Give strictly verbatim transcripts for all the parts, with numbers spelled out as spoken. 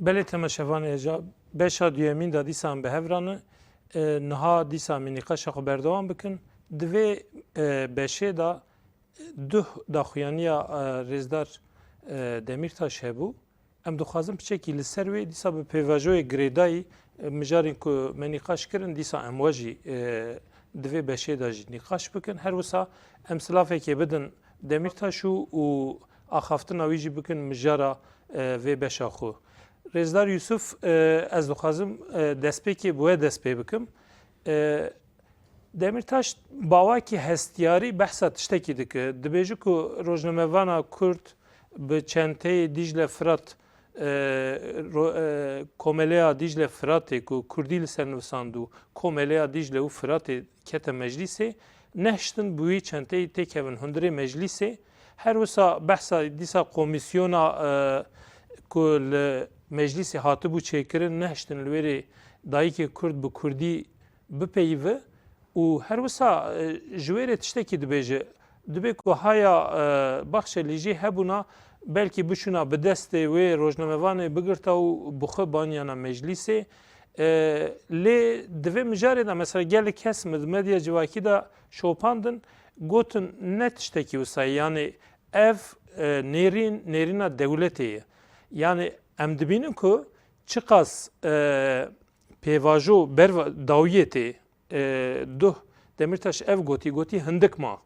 Belê temaşevanê hêja, beşa duyemîn de dîsa em bi hev re ne. E, niha dîsa em ê nîqaşa xwe berdewam bikin. Di vê, e, beşê de duh daxuyaniya, e, Rêzdar, e, Demîrtaş hebû. Em dixwazin piçekî li ser wê dîsa bi pêvajoyê girêdayî, e, mijarên ku me nîqaş kirin, dîsa em we jî, e, di vê beşê de jî nîqaş bikin. Her wisa em silafekê bidin Demîrtaş û, û axaftina wî jî bikin mijara, e, vê beşa xwe. Rêzdar Yusuf, e, ez dixwazim, e, destpêkê bi we dest pê bikim. E, Demîrtaş bi awakî hestiyarî behsa tiştekî dike. Dibêje ku rojnamevana Kurd bi çenteyê Dîcle Firat, e, ro-, e, komeleya Dîcle Firatê ku Kurdî li ser nivîsandû, komeleya Dîcle û Firatê kete meclîsê, nehiştin bi wî çenteyî têkevin hundirê meclîsê. Her wisa behsa dîsa komîsyona, e, ku li meclîsê hatibû çêkirin, nehiştin li wêrê dayikê Kurd bi Kurdî bipeyive û her wisa, e, ji wê re tiştekî dibêje. Dibê ku haya, e, Baxçelî jî hebûna belkî biçûna bi destê wê rojnamevanê bigirta û bi xwe baniyana meclîsê. E, lê di vê mijarê de mesela gelek kes me-, medya civakî de şopandin, gotin ne tiştekî wisa ye. Yanî ev, e, nêrîn, nêrîna dewletê ye. Yanî em dibînin ku çiqas, e, pêvajo ber dawiyê tê, e, duh Demîrtaş ev gotî, gotî hindik ma.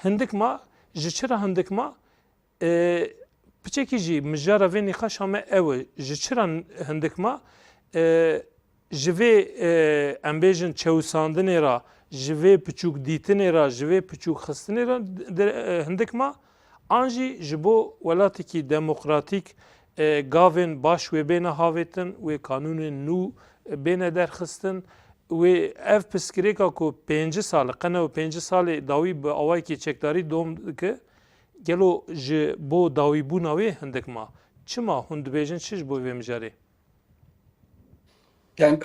Hindik ma, ji çi re hindik ma? E, piçekî jî mijara vê nîqaşa me ew e. Ji çi re hindik ma? E, ji vê, e, em bêjin çewisandinê re, ji vê piçûk dîtinê re, ji vê piçûk xistinê re de, e, hindik ma? An jî ji bo welatekî demokratîk, e, gavên baş wê bêne havêtin, wê kanûnên nû bêne derxistin, wê ev pirsgirêka ku pêncî sal e, qene û pêncî salê dawî bi awayekî çekdarî dom dike, gelo ji bo dawîbûna wê hindik ma? Çima hûn dibêjin çi ji bo vê mijarê? Yani,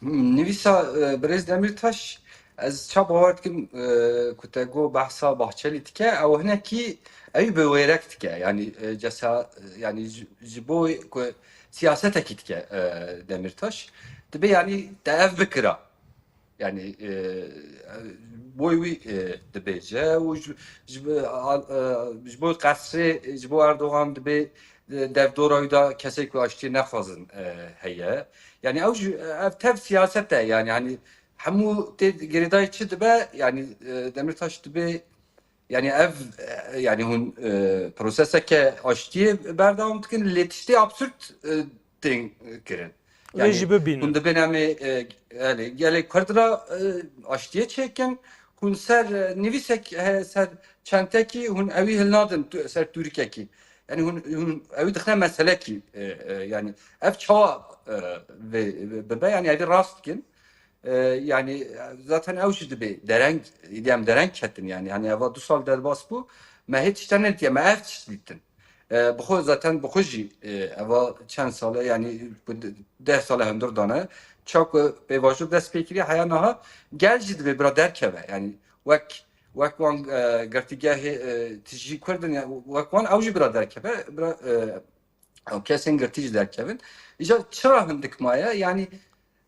nivîsa, e, birêz Demîrtaş, ez ça bawer dikim, e, ku te got behsa Bahçelî dike, ew hinekî ew bi wêrek dike. Yani, e, cesa, yani ji, ji bo ku siyasetekî dike, e, Demîrtaş. Dibe yani te ev bikira. Yani, e, boy wî, e, dibêje û ji, ji, a, e, ji bo qesrê, ji bo Erdogan dibê, e, devdora wî de kesê ku aştiyê nexwazin, e, heye. Yani ew jî, ev tev siyaset e. Yani, hani hemû tê girêdayî çi dibe? Yani, e, Demîrtaş dibê, yani ev, e, yani hûn, e, proseseke aştiyê berdewam dikin, lê tiştê absurd, e, tên kirin. Vê Yani jî bibînin. Hûn dibên em ê, e, yani gelê Kurd re, e, aştiyê çêkin, hûn ser, e, nivîsek heye, ser çentekî hûn ewî hilnadin tu-, ser tûrikekî. Yani hûn, hûn ewî dixine meselekî, e, e, yani ev çawa, e, vê, vê bibe, yani evî rast dikin. E, yani, e, zaten ew jî dibê dereng, îdî em dereng ketin yani. Hani eva du sal derbas bû, me hê tişte nedîtiye, me ev tişt dîtin. E, bi xwe zaten bi xwe jî, e, eva çend sal e, yani bu de-, deh sal e hundir dane. Ça ku pêvajo dest pê kiriye, heya niha gel jî dibê bira derkeve. Yani wek, wek wan, e, girtîgehê, e, tijî Kurd in, yani wek wan ew jî bira derkeve, bira, e, ew kesên girtî jî derkevin. Îcar çira hindik maye? Yani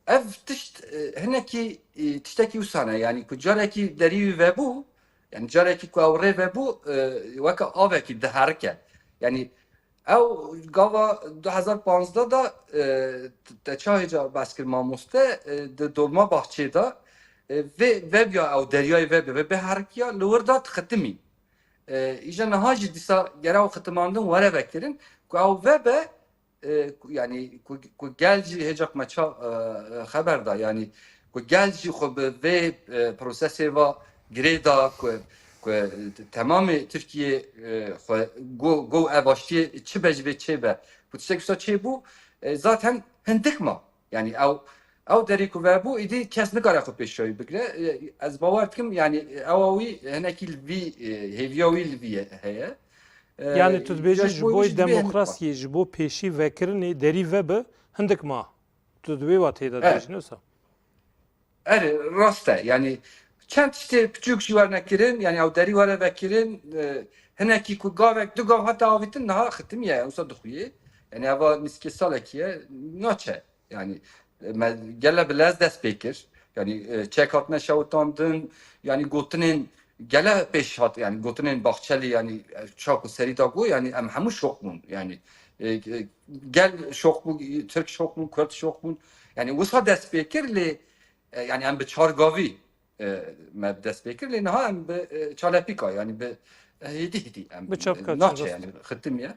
ev tişt, e, hinekî, e, tiştekî wisa ne. Yani ku carekî derî wî vebû, yani carekî ku ew rê vebû, e, weke avekî diherike. Yani ew gava du hezar panzdeh de, e, te çaxê ca behs kir mamoste, e, di Dolmabahçê de, e, vê vebiya ew deryayê vebiya, vê biherikiya, li wir de dixitimî. E, îja niha jî dîsa gere ew xitimandin were vekirin, ku ew vebe, e, ku, yani, ku, ku gel jî hêcak me ça, e, e, xeber da, yani, ku gel jî xwe bi vê, e, prosesê ve girê da, ku, ku temamê Tirkiye, e, xwe go, go ev aştiyê çi be ji vê çê be, ku tiştek wisa çêbû, e, zaten hindik ma. Yani ew, ew derî ku vebû, îdî kes nikare xwe pêşiya wî bigire. E, ez bawer dikim, yani ewa wî hinekî li vî, e, hêviya wî li vî ye, heye. E, Yani tu dibêjî ya ji ji bo bo wî jî dibê hindik ma. demokrasiyê, ji bo pêşî vekirinê derî vebe hindik ma. Tu di wê wateyê de Evet. dibêjî, ne wisa? Erê, rast e. Yani çend tiştê piçûk jî werne kirin, yani ew derî were vekirin, e, hinekî ku gavek, du gav hate avîtin, niha xitimiye, wisa dixuye. Yani eva nîskê salekî ye, naçe. Yani, e, me gele bi lez dest pê kir. Yani, e, çek hatine şewitandin, yani gotinên gele pêş hat, yani gotinên Bahçelî, yani, e, çak û serî da got, yani em hemû şok bûn. Yani, e, e, gel şok bû, Tirk şok bûn, Kurd şok bûn. Yani wisa dest pê kir lê, e, yani em bi çar gavî, e, me dest pê kir lê niha em bi, e, çalepîka, yani bi, e, hêdî hêdî em, Bi çapka e, naçe çirost. Yani xitimiye.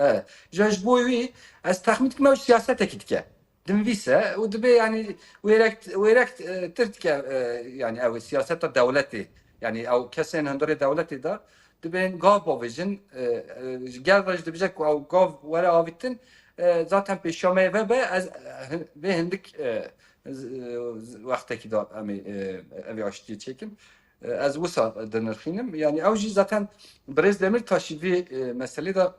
E, ji, ji bo wî ez texmîn dikim ew siyasetekî dike. Dinivîse û dibê yani wêrek, wêrek, e, tir dike, e, yani ew siyaseta dewletê. Yani ew kesên hundirê dewletê de dibên gav bavêjin, e, e, ji gel re jî dibêje ku ew gav were avîtin, e, zaten pêşiya me vebe, ez, e, hin-, vê hindik, e, z-, e, z-, wextekî de em ê, e, evê aştiyê çêkin. E, ez wisa dinirxînim. Yani ew jî zaten birêz Demirtaş jî vê, e, meselê de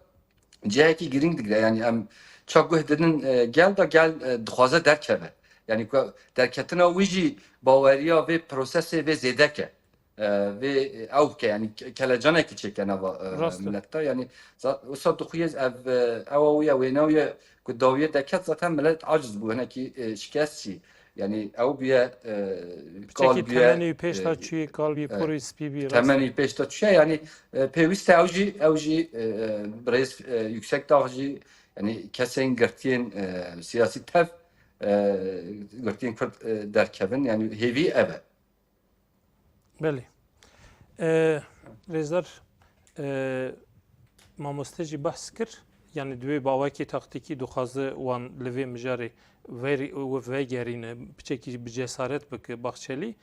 cihekî girîng digire. Yani em çaguh didin, e, gel de gel, e, dixwaze derkeve. Yani ku derketina wî jî baweriya vê prosesê vê zêde ke. E, vê, e, ew ke, yani ke-, kelecanekî çêke nava, e, Rast e. Millet de. Yani za-, wisa dixuye ev, e, ewa wî ye, wêna wî ye ku dawiyê deket zaten millet aciz bû, hinekî, e, şikest jî. Yani ew bûye, e, Piçekî kal bûye, temenî pêş de e, çûyî, kal bî, e, porê spî bî, rast. Temenî pêş de çûye, yani, e, pêwîst e ew jî, ew jî, e, e, birêz, e, Yüksekdağ jî, yani kesên girtiyên, e, siyasî tev, e, girtiyên Kurd, e, derkevin, yani hêvî ev e. Belê. E, Rêzdar, e, mamoste jî behs kir, yani di wê bawekî taktîkî dixwaze wan li vê mijarê ver-, vegerîne, piçekî bi cesaret bike Bahçelî.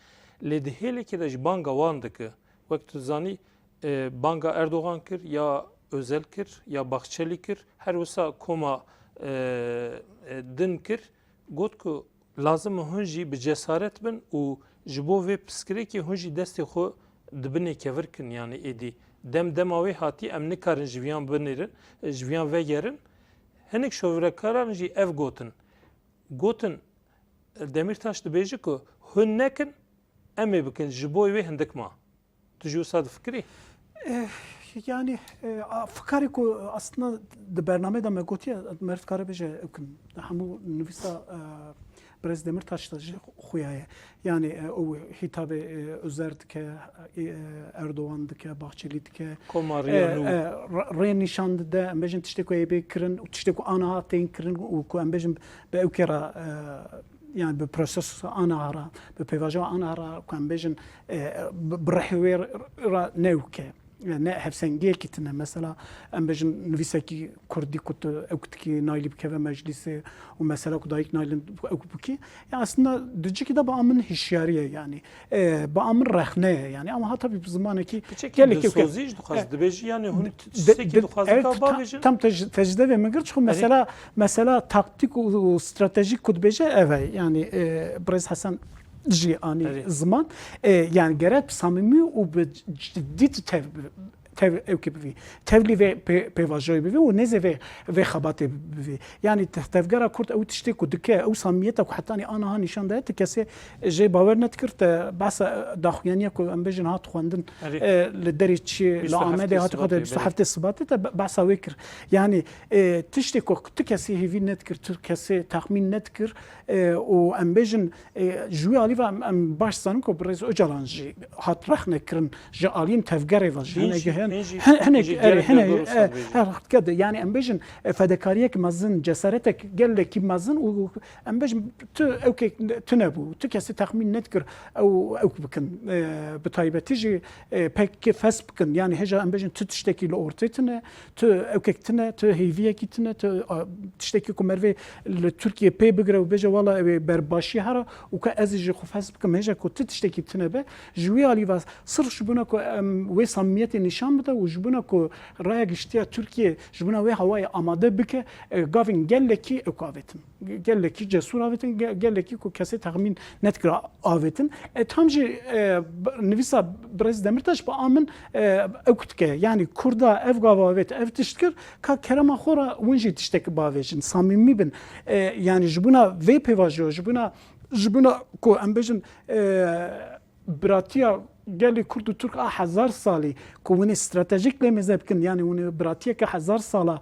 Lê di hêlekê de jî banga wan dike. Wek tu zanî, e, banga Erdogan kir, ya Özel kir, ya Bahçelî kir, her wisa koma, e, e, din kir. Got ku lazim e hûn jî bi cesaret bin û ji bo vê pirsgirêkê hûn jî destê xwe di binê kevir kin, yanî êdî. Dem dema wê hatî, em nikarin ji viyan binêrin, ji viyan vegerin. Hinek şovirekaran jî ev gotin. Gotin, Demîrtaş dibêje ku hûn nekin, em ê bikin, ji bo wê hindik ma. Tu jî wisa difikirî? Eh, yani, eh, a, fikarê ku aslında di bernameyê de me gotiye, meriv dikare bêje, ew kin hemû nivîsa, eh, Birêz Demîrtaş de jî xuya ye. Yani, eh, ew hîtabê, eh, Özer dike, eh, Erdogan dike, Bahçelî dike. Koma riya Eh, nû. Eh, re-, rê nîşan dide, em bêjin tiştê ku ê bê kirin û tiştê ku aniha tên kirin û ku em bêjin bi ew kê re, eh, yani bi prosesosa aniha re, bi pêvajoya aniha re, ku em bêjin, e, bi, bi rihê wê re ne ewk e. Ne hevsengiyekî tune. Mesela, em bêjin nivîsekî kurdî ku tu ewk dikî naylî bikeve meclîsê û mesela ku dayik naylin ewk bikî. Ya aslında di cihekî de ba min hişyarî ye yani. E, ba min rexne ye yani. Ama ha tabii bi zimanekî Piçekî gelekî dilsozî jî dixwaz e, dibêjî yani hûn di-, tiştekî di-, dixwazin evet, ka ta-, bavêjin. Tam te ji, te ji devê min girt, çi mesela, mesela taktîk û, û stratejîk ku dibêje ev e. Yani, e, Birêz Hesen jî anî Erê. Ziman. E, yani gerek bi samîmî û bi ciddî tu tev, tev ewkê bivî. Tevlî vê pê-, pêvajoyê bivî û nêzê vê, vê xebatê bivî. Yani te-, tevgera Kurd ew tiştê ku dike, ew samîmiyeta ku hetanî aniha nîşan daye, ti kesê jê bawer nedikir, te behsa daxuyaniya ku em bêjin hat xwendin, Erê. E, li derê çi, li Bîst û heftê Amedê hat xwendin, Sibatê, bîst û heftê Sibatê te be-, behsa wê kir. Yani, e, tiştê ku tu kesê hêvî nedikir, tu kesê texmîn nedikir, e, û em bêjin, e, ji wî alî ve em, em baş zanin ku Birêz Ocalan jî hat rexne kirin ji aliyên tevgerê ve jî Hîn hinek jî, hene, hîn jî, hin-, hinek, hîn jî erê, gelek hinek, gelek e, rûsan bêjin. Her wextke de, yani em bêjin, e, fedekariyek mezin, cesaretek gelekî mezin û em bêjin tu ewkek tune bû, tu kesî texmîn nedikir ew ewk bikin. E, bi taybetî jî, e, P K K fes bikin. Yani hêja em bêjin tu tiştekî li ortê tune, tu ewkek tune, tu hêviyekî tune, tu, a, tiştekî ku merivê li Tirkiyê pê bigire û bêje wala ew ê berbaşî here û ka ez ê jî xwe fes bikim. Hêja ku tu tiştekî tune be, ji wî alî ve sirf ji bona ku em wê samimiyetê nîşan bide û ji bona ku raya giştiya Tirkiyê ji bona wê hawayê amade bike, e, gavên gelekî ewk avêtin. Gelekî cesûr avêtin, ge-, gelekî ku kesê texmîn nedikira avêtin. E, tam jî, e, b-, nivîsa Birêz Demirtaş bi a min, e, ewk dike. Yani Kurda ev gava avêt, ev tişt kir, ka kerema xwe re hûn jî tiştek bavêjin, samîmî bin. E, yani ji bona vê pêvajoya, ji bona, ji bona ku em bêjin, e, biratiya gelê Kurd û Tirk a hezar salî ku hûn ê stratejîk lê mêze bikin, yani hûn ê biratiyeke hezar sala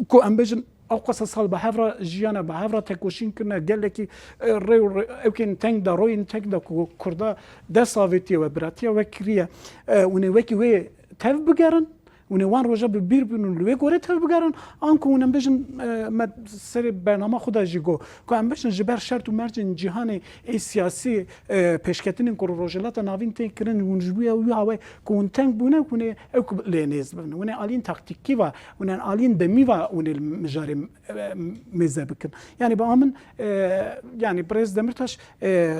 ku em bêjin ew qasa sal bi hev re jiyane, bi hev re tekoşîn kirine, gelekî, e, rê û rê-, ewkên teng de, royên teng de ku Kurda dest avêtiye we, biratiya we kiriye, e, hûn ê wekî wê tev bigerin, hûn ê wan roja bi bîr bin û li wê gorê tev bigerin, anku hûn em bêjin, e, me serê bernama xwe de jî got, ku em bêjin ji ber şert û mercên cîhanê ê siyasî, e, pêşketinên ku li Rojhilata Navîn tê kirin, hûn ji wî, wî hawayê ku hûn teng bûne, hûn ê ew ku lê nêz bibin. Hûn ê aliyên taktîkî ve, hûn ê aliyên demî ve, hûn ê li mijarê, e, mêze bikin. Yani bi a min, e, yani Birêz Demirtaş, e,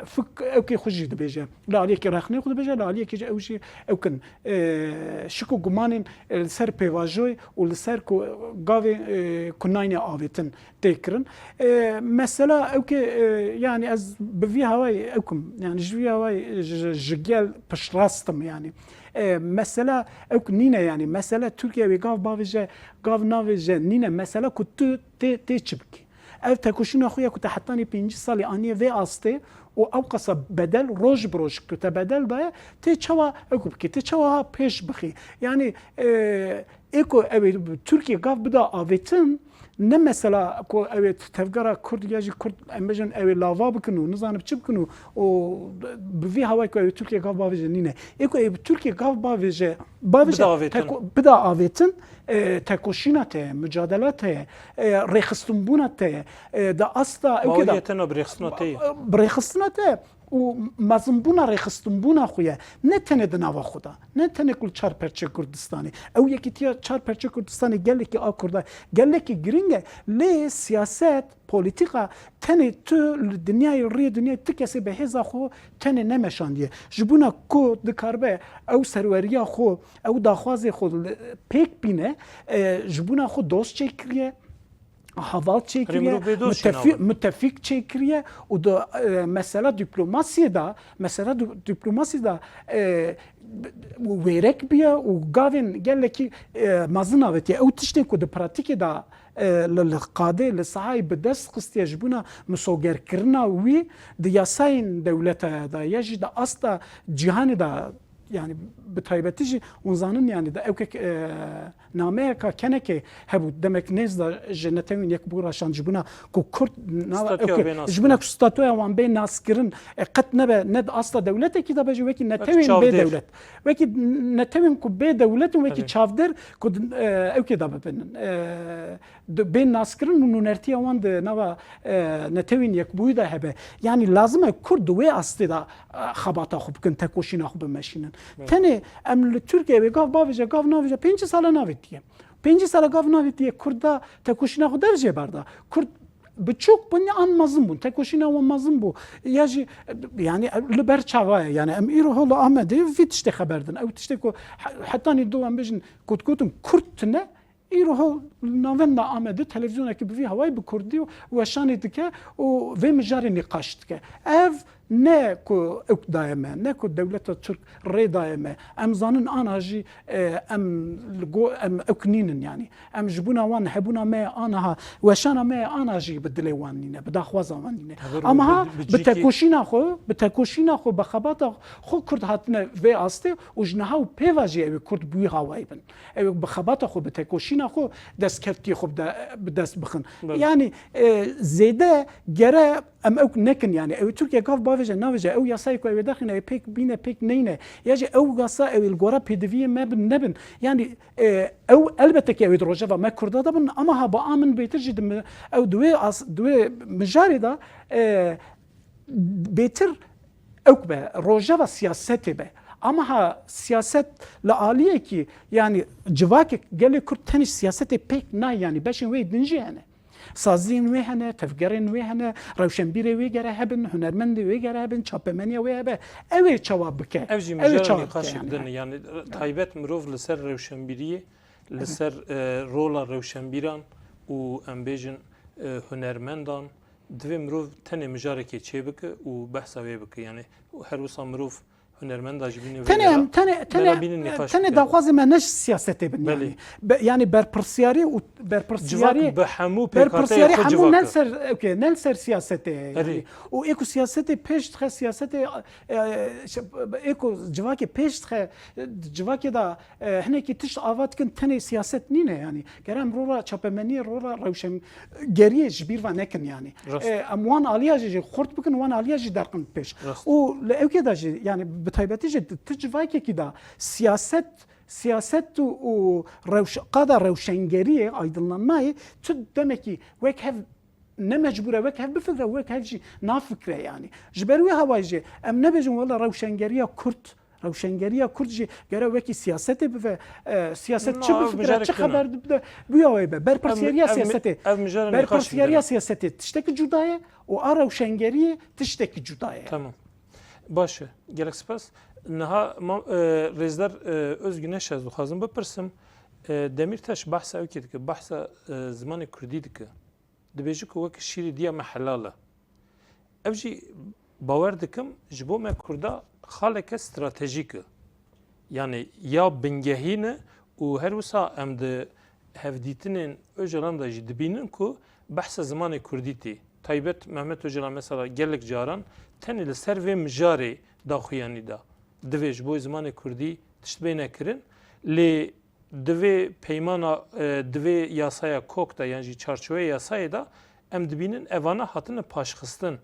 fik ewkê xwe jî dibêje. Li aliyekî rexnê xwe dibêje, li aliyekî jî ew jî ew kin. E, şik û gumanên, e, li ser pêvajoyê û li ser ku gavê, e, ku nayne avêtin tê kirin. E, mesela ew ke, e, yani ez bi vî hawayê ew kim, yani ji vî hawayê ji, ji gel piştrast im yani. E, mesela ew ku nîne yani, mesela Tirkiye wê gav bavêje, gav navêje nîne, mesela ku tu tê, tê çi bikî? Ev tekoşîna xwe ya ku te hetanî pêncî salî aniye vê astê û ew qasa bedel roj bi roj ku te bedel daye, tê çawa ew ku bikî, tê çawa ha pêş bixî? Yani, e, ê ku ew ê Tirkiye gav bida avêtin, ne mesela ku ew ê tevgera Kurd ya jî Kurd, em bêjin, ew ê lava bikin û nizanim çi bikin û, û bi vî hawayê ku ew ê Tirkiye gav bavêje nîne. Ê ku ew ê Tirkiye gav bavêje, bavêje, bida avêtin. Teko-, bida avêtin, e, tekoşîna te ye, mucadela te ye, e, rêxistinbûna te ye, e, di asta ew ke de Mawiyê te na birêxistina te ye. Birêxistina te ye. Û mezinbûna rêxistinbûna xwe ye. Ne tenê di nava xwe de, ne tenê ku li çar perçe Kurdistanê. Ew yekîtiya çar perçe Kurdistanê gelekî a Kurda, gelekî giring e. Lê siyaset, polîtîka tenê tu li dinyayê, rûyê dinyayê tu kesê bi hêza xwe tenê nemeşandiye. Ji bona ku dikaribe ew serweriya xwe, ew daxwazê xwe li, pêk bîne, e, ji bona xwe dost çêkiriye, heval çêkiriye, mirov bê dost jî mutefî-, nabin. Mutefîk çêkiriye û di, e, mesela dîplomasiyê de, mesela di-, dîplomasiyê de, e, wêrek bûye û gavên gelekî, e, mezin avêtiye. Ew tiştê ku di pratîkê de, e, li, li qadê, li sahayê bi dest xistiye ji bona misogerkirina wî di yasayên dewleta de ya jî di asta cîhanê de, yani bi taybetî jî hûn zanin, yani di ewkek, e, nameyeka kenekê hebû, demek nêz de ji Netewên Yekbûyî re şand ji bona ku Kurd nava Statûya ewkek, bê nas ji bona kirin. Ku statûya wan bê naskirin, e, qet nebe, ne di asta dewletekî de be jî wekî netewên bê çavdêr. Dewlet. Wekî netewên ku bê dewlet in, wekî Tabii. Çavdêr ku di, e, ewkê de bibinin. E, di, bên naskirin û nûnertiya wan di nava, e, Netewên Yekbûyî de hebe. Yanî lazim e Kurd di wê astê de, e, xebata xwe bikin, tekoşîna xwe bimeşînin. Evet. Tenê em li Tirkiyeyê wê gav bavêje, gav navêje, pêncî sal e navêtiye. Pêncî sal e gav navêtiye, Kurda tekoşîna xwe dev jê berda. Kurd biçûk bûn an mezin bûn, tekoşîna wan mezin bû. Ya jî, yani, li ber çava ye. Yani em îro ho li Amedê vî tiştê xeber din. Ew tiştê ku he-, hetanî do em bêjin, ku digotin Kurd tune, îro ho li navenda Amedê televîzyonekî bi vî hawayî bi kurdî û weşanê dike û vê mijarê nîqaş dike. Ev ne ku ewk daye me, ne ku dewleta Tirk rê daye me. Em zanin ana jî, e, em li go-, em ewk nînin yani. Em ji bona wan hebûna me ya aniha, weşana me ya ana jî bi dilê wan nîne, bi daxwaza wan nîne. Heber Ama û ha bi, bi bi cîkî tekoşîna xwe, bi tekoşîna xwe, bi xebata xwe Kurd hatine vê astê û ji niha û pêva jî ew ê Kurd bi wî hawayî bin. Ew ê bi xebata xwe, bi tekoşîna xwe destkeftiyê xwe bi de-, bi dest bixin. Belê. Yani, e, zêde gere em ewk nekin yani. Ew ê Tirkiye gav bavêje, navêje, ew yasayê ku ew ê derxîne, ew pêk bîne, pêk neyne. Ya jî ew yasa ew ê li gora pêdiviyê me bin, nebin. Yani, e, ew elbette ki ew ê di rojeva me Kurda de bin, ama ha bi a min bêtir jî di mi-, ew di wê as-, di wê mijarê de, e, bêtir ewk be, rojeva siyasetê be. Ama ha siyaset li aliyekî, yani civakek gelê Kurd tenê siyasetê pêk nayê, yani beşên wê din jî hene. Saziyên wê hene, tevgerên wê hene, rewşenbîrê wê gere hebin, hunermendê wê gere hebin, çapemeniya wê hebe. Ew ê çawa bike? Ev jî Ew ê mijara çawa nîqaşek bike din e. Yani? Yani taybet mirov li ser rewşenbîriyê, li Evet. ser, e, rola rewşenbîran û em bêjin, e, hunermendan, divê mirov tenê mijarekê çêbike û behsa wê bike. Yani her wisa mirov hunermenda jî bînin vê Tenê dera. em, tenê, Me tenê, ra bînin nîqaş tenê bikin. daxwazê me ne ji siyasetê bin Belê. yani. Be-, yani berpirsiyarî û berpirsiyarî, Civak bi hemû pêkhateyê berpirsiyarî xwe hemû civak nel e. ser, okey, nel ser siyasetê yani. Erê. Û ê ku siyasetê pêş dixe, siyasetê, e, şe-, ê ku civakê pêş dixe, civakê de, e, hinekî tişt ava dikin, tenê siyaset nîne yani. Gere em rora çapemeniyê, rora rewşengeriyê ji bîr ve nekin yani. Rast. E, em wan aliya jî, jî xurt bikin, wan aliya jî derxin pêş. Rast. Û li ewkê de jî, yani bi taybetî jî di, ti civakekî de siyaset, siyaset û, û rewş-, qada rewşengeriyê, aydınlanmayê, tu demekî wek hev ne mecbûr e wek hev bifikre, wek hev jî nafikre yani. Ji ber wê hawayê jî em nebêjin wela rewşengeriya Kurd, rewşengeriya Kurd jî gere wekî siyasetê bive, e, siyaset çi Na, ev bifikre, mijarek çi din e. xeber bide, bu ya wê be. Berpirsiyariya Ev, ev mi-, siyasetê, ev mijarê nîqaş berpirsiyariya bidin e. siyasetê tiştekî cuda ye û a rewşengeriyê tiştekî cuda ye. Tamam. Baş e. Gelek spas. Niha ma-, e, rêzdar, e, Özgüneş ez dixwazim bipirsim. E, Demîrtaş behsa ew kê dike, behsa, e, zimanê kurdî dike. Dibêje ku wek şîrê diya me helal e. Ev jî bawer dikim ji bo me Kurda xaleke stratejîk e. Yani ya bingehîn e û her wisa em di hevdîtinên Ocalan de jî dibînin ku behsa zimanê Kurdî tê. Taybet Mehmet Ocalan mesela gelek caran tenê li ser vê mijarê daxuyanî da. Divê ji bo zimanê Kurdî tişt bêne kirin. Lê di vê peymana, e, di vê yasaya kok de yan jî çarçoveyê yasayê de em dibînin evana hatine paşxistin.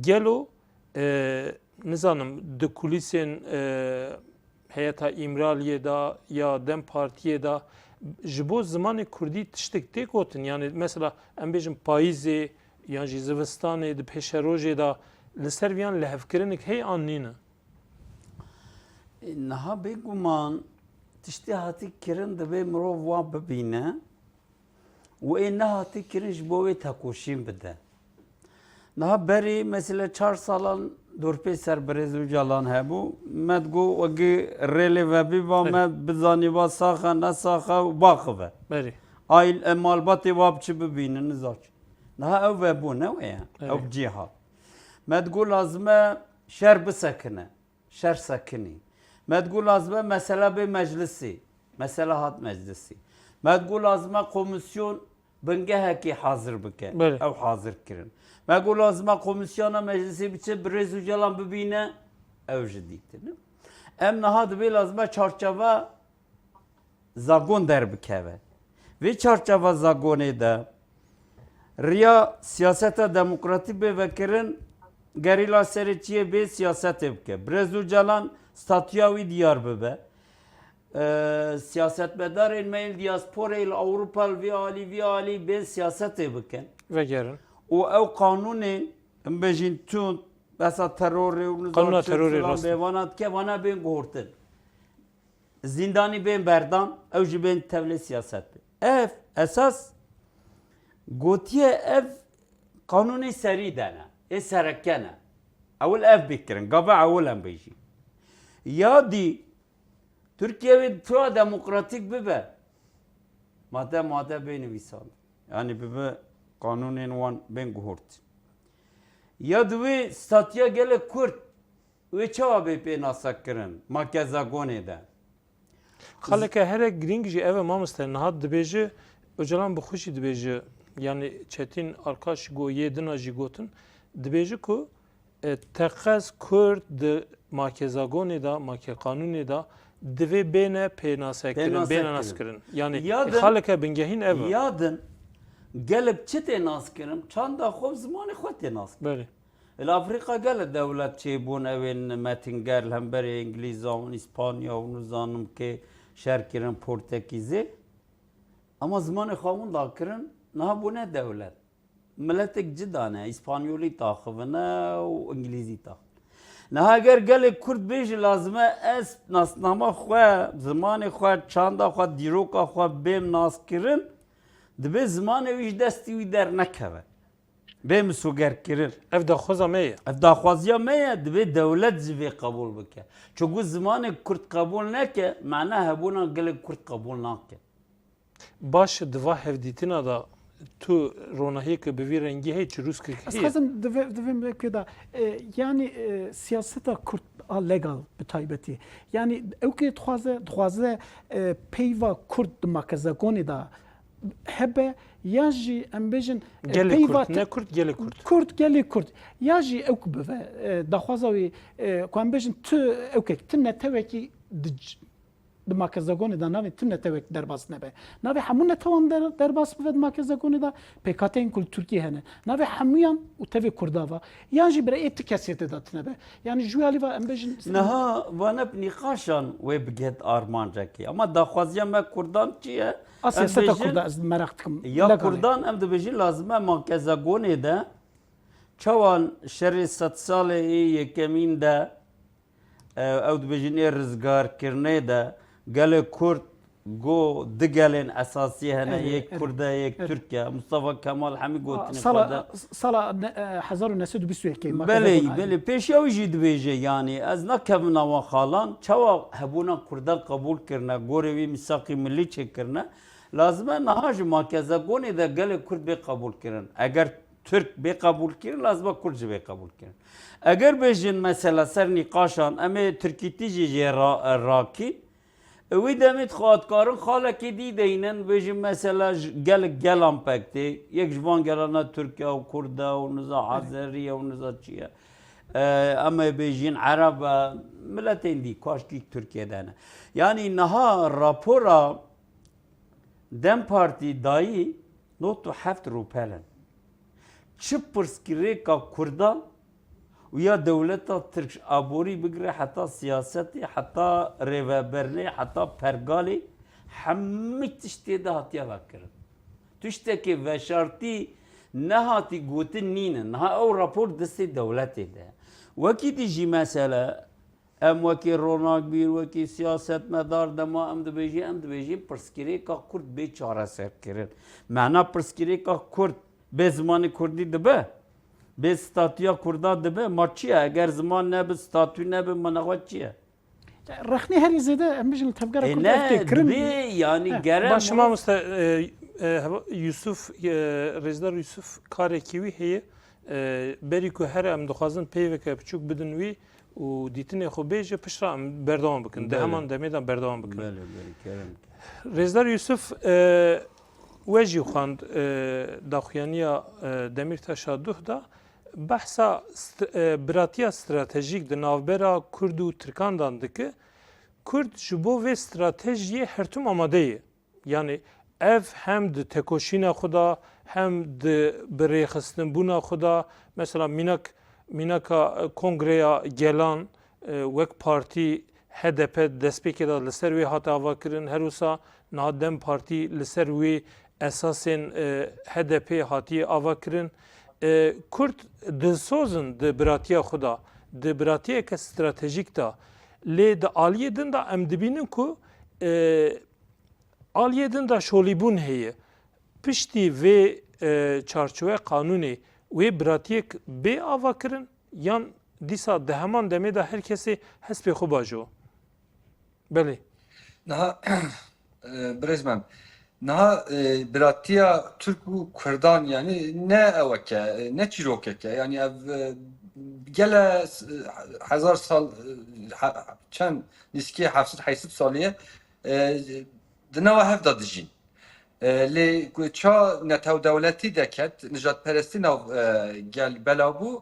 Gelo, e, nizanim di kulîsên, e, heyeta Îmraliyê de ya DEM Partiyê de ji bo zimanê kurdî tiştek tê gotin? Yani mesela em bêjin payîzê yan jî zivistanê di pêşerojê de li ser viyan lihevkirinek heye an nîne? Niha bêguman tiştê hatî kirin, divê mirov wan bibîne û ê nehatî kirin ji bo wê tekoşîn bide. Niha berî mesela çar salan dorpê ser birêz Ocalan hebû, me digot wegî rêlê vebî va Erê. me bizanî va sax e, ne sax e û baxive. Erê. Ay, e, malbatê wa bi çi bibînin, nizam çi. Niha ew vebû, ne wê ye. Erê. Ew bi cî hat. Me digot lazim e şer bisekine. Şer sekinî. Me digot lazim e mesela bê meclisî. Mesela hat meclisî. Me digot lazim e komisyon bingehekî hazir bike. Belê. Ew hazir kirin. Me got lazim e komisyona meclisê biçe, birêz Ocalan bibîne. Ew jî dîtin. Em niha dibê lazim e çarçeva zagon derbikeve. Vê çarçeva zagonê de riya siyaseta demokratîk bê vekirin, gerîla serê çiyê bê siyasetê bike. Birêz Ocalan statûya wî diyar bibe. Ee, siyasetmedarên me yên diasporeyê li Ewropa li vî alî, vî alî bên siyasetê bikin. Vegerin. Û ew qanûnên, em bêjin tund, besa terorê û nizam Qanûna çi terorê, filan rast e. bê vana dike, vana bên guhurtin. Zîndanî bên berdan, ew jî bên tevlê siyasetê. Ev esas gotiye, ev qanûnê serî de ne, ê sereke ne. Ewil ev bê kirin, gava ewil em bêjî. Ya dî Tirkiye wê pira demokratîk bibe. Made made bê nivîsandin. Yanî bibe qanûnên wan bên guhurt. Ya di wê statiya gelek Kurd Wê çawa bê pênasekirin makezagonê de? Xaleke here girîng jî ev e mamoste. Niha dibêje, Ocalan bi xwe jî dibêje, yanî Çetîn Arkaş got, yê dina jî gotin, dibêje ku, e, teqez Kurd di makezagonê de, makeqanûnê de divê bêne pênasekirin, bêne naskirin. Yanî xaleke bingehîn ev e. Ya din, gelek çi tê naskirin? Çanda xwe, zimanê xwe tê naskirin. Belê. Li Afrîka gelek dewlet çêbûn, ew ên metingel, hemberî Îngilîza û Îspanya û nizanim kê şer kirin Portekîzê. Ama zimanê xwe winda kirin, niha bûne dewlet. Miletek cida ne, Îspanyolî taxivine û Îngilîzî taxivine. Niha eger gelê Kurd bêje lazim e ez nasnama xwe, zimanê xwe, çanda xwe, dîroka xwe bêm naskirin, dibê zimanê wî ji destî wî dernekeve. Bê misogerkirin. Ev daxwaza me ye. Ev daxwaziya me ye, divê dewlet jî vê qebûl bike. Çunku zimanê Kurd qebûl neke, mana hebûna gelê Kurd qebûl nake. Baş e, di va hevdîtina de tu ronahiyeke bi vî rengî heye, çirûskek heye? Ez xwazim di vê, di vê mevkê de, e, yanî, e, siyaseta Kurd a legal bi taybetî. Yanî ew kê dixwaze, dixwaze, e, peyva Kurd di makezegonê de hebe, ya jî em bêjin, e, Gelê Kurd, ne Kurd, gelê Kurd. Kurd, gelê Kurd. Ya jî ew ku bive, e, daxwaza wî, e, ku em bêjin tu ew kek, tu netewekî di, di makezegonê de navê tu netewek derbas nebe. Navê hemû netewan der-, derbas bive di makezegonê de, pêkhateyên ku li Tirkiyê hene. Navê hemûyan û tevê Kurda va. Yan jî bira ê tu kesê tê de tine be. Yanî ji wî alî va em bêjin. Niha vane bi nîqaşan wê bigihet armancekê. Ama daxwaziya me Kurdan çi ye? A siyaseta Kurda ez meraq dikim. Ya Kurdan em dibêjin lazim e makezegonê de çawan şerê sed salê ê yekemîn de, e, ew dibêjin ê rizgarkirinê de gelê Kurd got du gelên esasî hene, yek Kurd e, yek Tirk e. Mustafa Kemal hemî gotinê xwe de. Sala ne-, e, hezar û neh sed û bîst û yekê. Belê, belê. Pêşiya wî jî dibêje, yanî ez nakevim nav wan xalan, çawa hebûna Kurdan qebûl kirine, gorê wî mîsaqî milî çêkirine, lazim e niha ji makezegonê de gelê Kurd bê qebûl kirin. Eger Tirk bê qebûl kirin, lazim e Kurd jî bê qebûl kirin. Eger bêjin mesela ser nîqaşan, em ê Tirkîtî jî jê ra-, rakîn, wî demê dixwe em karin xalekî dî deynin, bêjin mesela ji gelek gelan pek tê, yek ji van gelana Tirk e û Kurd e û niza Azerî ye û niza çi ye. E, em ê bêjin Ereb e, miletên dî, kaşkî Tirkiye de ne. Yanî niha rapora DEM Partî dayî nod û heft rûpel in. Çi pirsgirêka Kurdan û ya dewleta Tirk ji aborî bigire heta siyasetê, heta rêveberinê, heta pergalê, hemî tişt tê de hatiye vekirin. Tiştekê veşartî nehatî gotin nîne. Niha ew rapor destê dewletê de. Wekî dî jî mesele, em wekî ronakbîr, wekî siyasetmedar dema em dibêjin, em dibêjin pirsgirêka Kurd bê çareserkirin. Mena pirsgirêka Kurd bê zimanê Kurdî dibe? Bê statûya Kurda dibe? Ma çi ye? Eger ziman nebe, statû nebe, ma nexwe çi ye? Rexnê herî zêde em bijin li tevgera Kurd ev tê kirin. Dibê, yanî gerek. Baş mamoste, e, e, Yusuf, e, Rêzdar Yusuf karekî wî heye. E, berî ku here em dixwazin peyveke biçûk bidin wî û dîtinê xwe bêje, piştre em berdewam bikin. Di heman demê de berdewam bikin. Belê, belê, kerem. Rêzdar Yusuf, e, we jî xwend, e, daxuyaniya, e, Demîrtaşa duh da, behsa st-, e, biratiya stratejîk di navbera Kurd û Tirkan dan dike. Kurd ji bo vê stratejiyê her tim amade ye. Yanî ev hem di tekoşîna xwe de, hem di birêxistinbûna xwe de, mesela mînak, mînaka, e, Kongreya Gelan, e, wek partî H D P destpêkê de li ser wê hate avakirin, her wisa niha DEM Partî li ser wê esasên, e, H D P hatiye avakirin. E, Kurd dilsoz in di biratiya xwe de, di biratiyeke stratejîk de. Lê di aliyê din de em dibînin ku, e, aliyê din de şolîbûn heye. Piştî vê, e, çarçowe qanûnê wê biratiyek bê avakirin yan dîsa di heman demê de her kesê hespê xwe bajo? Belê. Niha, e, birêz me, niha, e, biratiya Tirk û Kurdan, yanî ne ewek e, e, ne çîrokek e. Yanî ev, e, gele s-, hezar sal, e, he-, çend nîskî heft sed heyşt sed salî ye, e, di nava hev de dijîn. E, lê ku ça netewdewletî deket, nijadperestî nav, e, gel bela bû,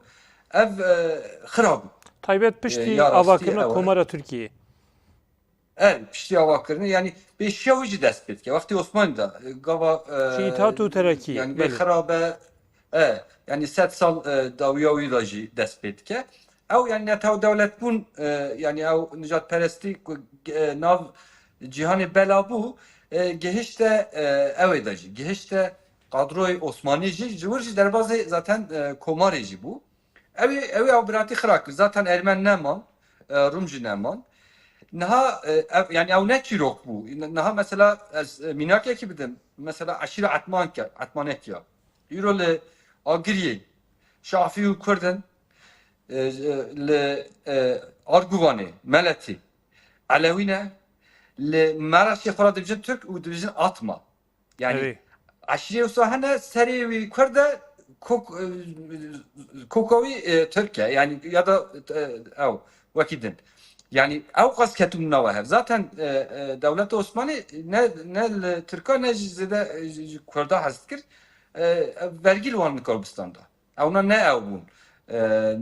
ev, e, xira bû. Taybet piştî, e, ya rastî avakirina ew e. Komara Tirkiyê. E, piştî avakirinê, yanî pêşiya wî jî dest pê dike. Wextê Osmanî de, e, gava, e, Ji Îtîhat û Terakî, yanî bê belê. Xira be, e, yanî sed sal, e, dawiya wî de jî dest pê dike. Ew, yanî netewdewletbûn, e, yanî ew nijadperestî ku, e, nav cîhanê bela bû, e, gihişte, e, ewê de jî, gihişte kadroyê Osmanî jî, ji wir jî derbazê zaten, e, Komarê jî bû. Ew ê, ew ê ew biratî xira kir. Zaten Ermen neman, e, Rum jî neman. Niha, e, ev, yanî ew ne çîrok bû. Niha mesela ez, e, mînakekî bidim. Mesela eşîra Etmanke, Etmanekiya. Îro li Agiriyê Şafî û Kurd in, e, e, li, e, Arguvanê, Meletî, Elewî ne, li Meraşê xwe re dibêjin Tirk û dibêjin Atma. Yanî, erê, eşîrê wisa hene, serê wî Kurd e, kok, e, koka wî, e, Tirk e, yanî ya da, e, ew, wekî din. Yanî ew qas ketibûn nava hev. Zaten, e, e, dewleta Osmanî ne, ne li Tirka ne jî zêde, e, ji, ji Kurda hez dikir. E, vergî li wan nikar bistanda. Ewna ne ew bûn. E,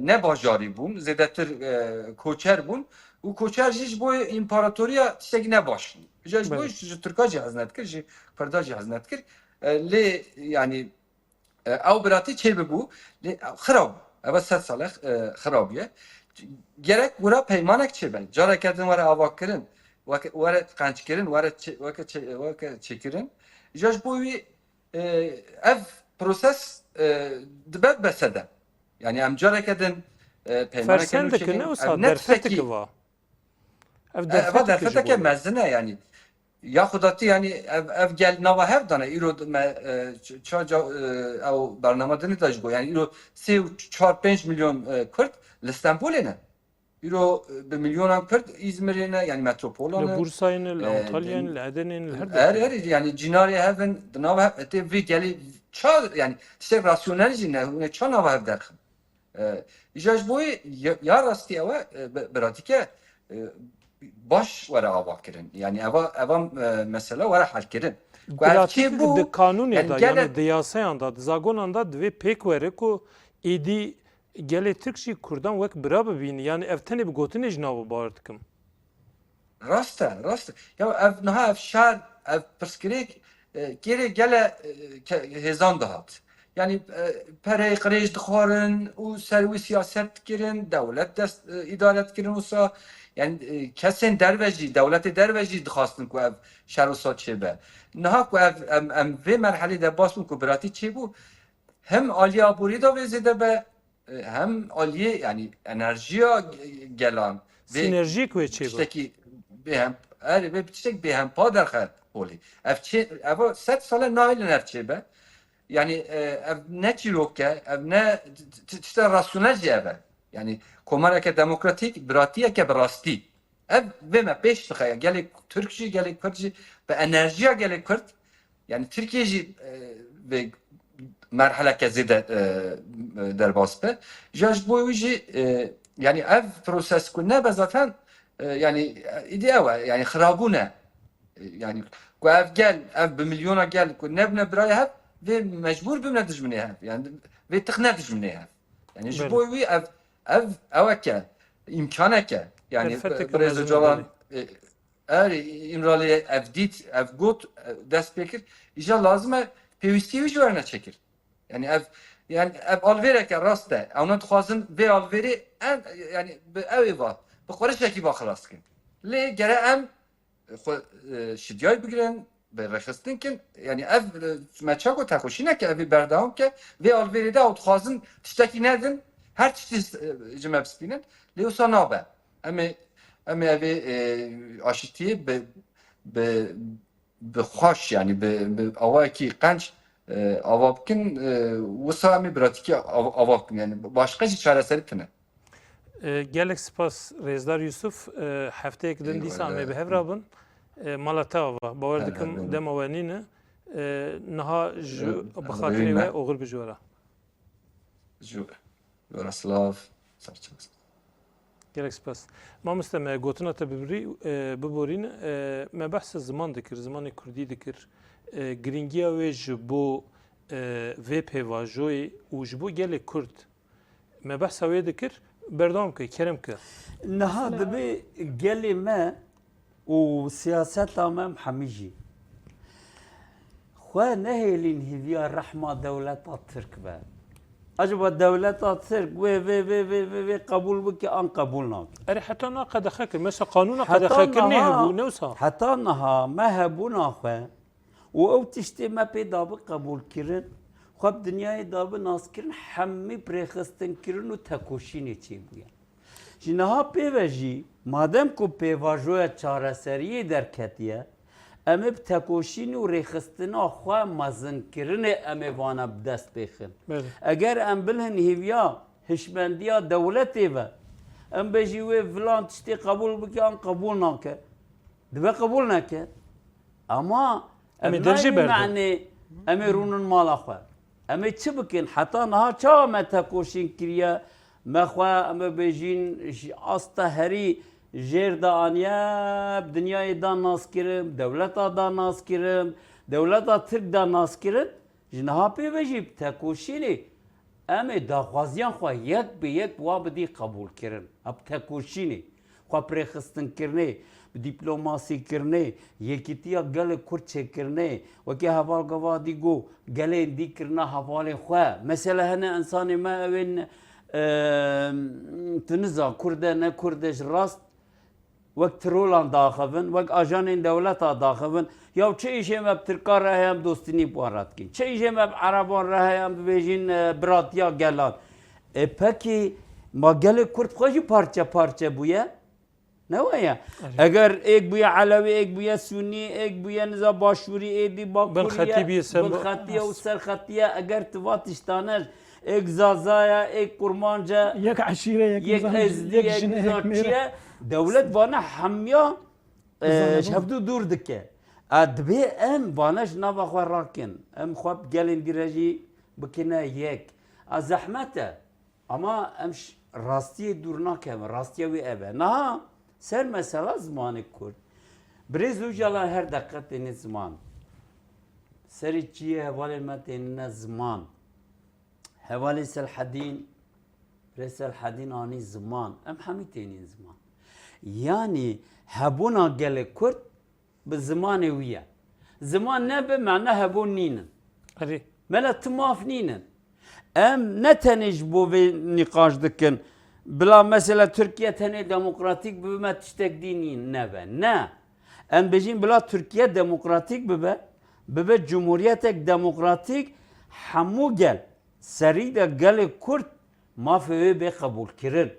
ne bajarî bûn. Zêdetir, e, koçer bûn. Û koçer jî ji bo împaratoriya tiştekî ne baş bû. Ji, ji bo Belê. ji Tirka jî hez nedikir, ji Kurda jî hez nedikir. E, lê yanî E, ew biratî çêbibû, lê xirab bû. Ev sed sal e, xirab bûye. Gerek wira peymanek çêbe. Careke din were avakirin, weke, were qençkirin, were çê-, weke çê-, weke çêkirin. Îja ji bo wî, e, ev proses, e, dibe besedem. Yanî em careke din, e, peymaneke Fersen nû dikin, çêkin. ne wisa Ev ne derfeteke tiştekî va. Ev E, eva derfeteke ji derfeteke bo me. mezin e yanî. Ya xwedatî yanî ev, ev gel nava hev dane. Îro me, e, ç-, ça ca, e, ew bernama dinê de ji bo. Yanî îro sê û çar pênc milyon, e, Kurd li Stenbolê ne. Îro, e, bi milyonan Kurd Îzmirê ne, yanî metropolan Li ne. Bursayê ne, li E, Antalyayê ne, din-, li Edenê ne, li her Her, derê. her, yanî cînarê hev in, di nava hev, tê vê gelê ça, yanî tiştek rasyonel jî ne, hûn ê ça nava hev derxin. E, îja ji bo wê ya, ya rastî ew e, e, bi, bi ratîke, e, baş were ava kirin. Yanî eva, eva, e, mesela were hel kirin. Ku ev Pratik çê bû, di kanûnê yani de, gele- yani di yasayan de, di zagonan de divê pêk were ku êdî gelê Tirk jî Kurdan wek bira bibîne. Yani ev tenê bi gotinê jî nabe, bawer dikim. Rast e, rast e. Ya ev niha ev şer, ev pirsgirêk, e, kêrê gele, e, ke-, hêzan dihat. Yanî, e, pereyê qirêj dixwarin û ser wî siyaset dikirin, dewlet dest, e, îdare dikirin wisa. Yanî, e, kesên derve jî, dewletê derve jî dixwastin ku ev şer wisa çêbe. Niha ku ev, em, em vê merhelê de bas bûn ku biratî çêbû, hem aliyê aborî de vê zêde be, e, hem aliyê, yanî enerjiya ge-, gelan. Vê Sinerjiyek wê çê be. tiştekî bêhem-, erê, vê tiştek bêhempa derxe holê. Ev çê, eva sed sal e nahêlin ev çê be. Yanî, e, ev ne çîrok e, ev ne t-, t-, tişta rasyonel jî ev e. Yanî komareke demokratîk, biratiyeke bi rastî. Ev vê me pêş dixe ya gelê Tirk jî, gelê Kurd jî, bi enerjiya gelê Kurd, yani Tirkiye jî, e, vê merheleke zêde, e, derbas be. Ja ji bo wî jî, e, yani ev proses ku nebe zaten, e, yani, e, îdî ew e, yani xirabûn e. E, yani ku ev gel, ev bi milyona gel ku nebine birayê hev, vê mecbûr bimine dijminê hev. Yani vê tix ne dijminê hev. Yani ji Belê. bo wî ev, ev, eweke, îmkaneke. Yani Derfeteke birêz mezin Ocalan, belê. e, Erê, Îmraliyê ev dît, ev got, e, dest pê kir. Îja lazim e pêwîstiyê wî ji we re neçêkir. Yani ev, yani ev alvêreke rast e. Ewna dixwazin vê alvêrê en, yani bi ew ê va, bi qurişekî va xilas kin. Lê gere em xwe, e, şidyayî bigirin, bi rêxistin kin. Yani ev, e, me çago tekoşîneke ev ê berdewam ke, vê alvêrê de ew dixwazin tiştekî nedin, her tiştî, e, ji me bistînin. Lê wisa nabe. Em ê, em ê evê, e, aşitiyê bi, bi, bi xweş, yani bi, bi awayekî qenc, e, ava bikin, e, wisa em ê biratîkî av-, ava bikin. Yani başqa jî çareserî tune. E, gelek spas Rêzdar Yusuf. E, hefteyek din Eyvallah. dîsa em ê bi hev re bin. E, mala te ava. Bawer Her dikim her dema we nîne. E, niha ji Em, bi em xatirê we rêne. oxir bi ji we re. Ji we re silav, serçe. Gelek spas. Mamoste, me gotina te bibirî, e, biborîn, e, me behsa ziman dikir, zimanê kurdî dikir. E, girîngiya wê ji bo, e, vê pêvajoyê û ji bo gelê kurd me behsa wê dikir, berdewam ke, kerem ke. Niha Mesela dibê gelê me û siyaseta me em hemî jî xwe nehêlîn hêviya rehma dewleta Tirk be. Acaba dewleta Tirk wê, vê, vê, vê, vê, vê qebûl bike an qebûl nake? Erê, heta niha qedexe kir. Mesela qanûna Heta qedexekirinê niha, hebû, ne wisa? heta niha me hebûna xwe û ew tiştê me pê dabi qebûlkirin, xwe bi dinyayê dabi naskirin, hemî bi rêxistinkirin û tekoşînê çêbûye. Ji niha pê ve jî, madem ku pêvajoya çareseriyê derketiye, em ê bi tekoşîn û rêxistina xwe mezinkirinê em ê vana bi dest bêxin. Belê. Eger em bilhin hêviya hişmendiya dewletê ve, em bêjî wê filan tiştê qebûl bike an qebûl nake, dibe qebûl neke. Ama Em ê ev dercê nayê berdin. Me'nê em ê rûnin mala xwe. Em ê çi bikin? Heta niha çawa me tekoşîn kiriye? Me xwe, em ê bêjîn, ji asta herî jêr de aniye, bi dinyayê da naskirin, dewleta da naskirin, dewleta Tirk da naskirin. Ji niha pê ve jî bi tekoşînê em ê daxwaziyan xwe yek bi yek wa bidî qebûlkirin. Ev tekoşînê, xwe bi rêxistinkirinê, bi dîplomasîkirinê, yekîtiya gelê Kurd çêkirinê, wekî heval gava dî got, gelên dî kirina hevalên xwe. Mesela hene insanê me ew ên, e, tu niza Kurd e, ne Kurd e, ji rast wek trolan daxivin, wek ajanên dewleta daxivin. Ya çi îşê me bi Tirkan re heye em dostînî bi wan re dikin? Çi îşê me bi Ereban re heye em dibêjin, e, biratiya gelan? E, pekî ma gelê Kurd xwe jî parçe parçe bûye? Ne weye? Erê. Eger êk bûye Elewî, êk bûye Sûnî, êk bûye niza Başûrî, êdî Bakurî ye, Binxetî bûye, Sen-, Binxetî ye û Serxetî ye. Eger tu va tiştane, êk Zaza ye, êk Kurmanc e, Yek eşîre, yek yek nizam, Ezdî yek ye, jin, nizam yek çi mêr. Ye? Dewlet vana hemiya, e, Zana ji bû. Hevdû dûr dike. A, dibê em vana ji nava xwe rakin. Em xwe bi gelên dî re jî bikine yek. A, zehmet e. Ama em ş-, rastiyê dûr nakevin. Rastiya wî ev e. Niha ser mesela zimanê Kurd. Birêz Ocalan her deqe têne ziman. Serê çiyê hevalên me tênine ziman. Hevalê Selhedîn, Rê Selhedîn anî ziman. Em hemî tênîn ziman. Yanî hebûna gelê Kurd bi zimanê wî ye. Ziman nebe, mena hebûn nînin. Erê. Mela tu maf nînin. Em ne tenê ji bo vê nîqaş dikin. Bila mesela Tirkiye tenê demokratîk bibe, me tiştek dî nîn nebe. Ne. Em bêjin bila Tirkiye demokratîk bibe, bibe cumhuriyetek demokratîk, hemû gel, serî de gelê Kurd mafê wê bê qebûlkirin.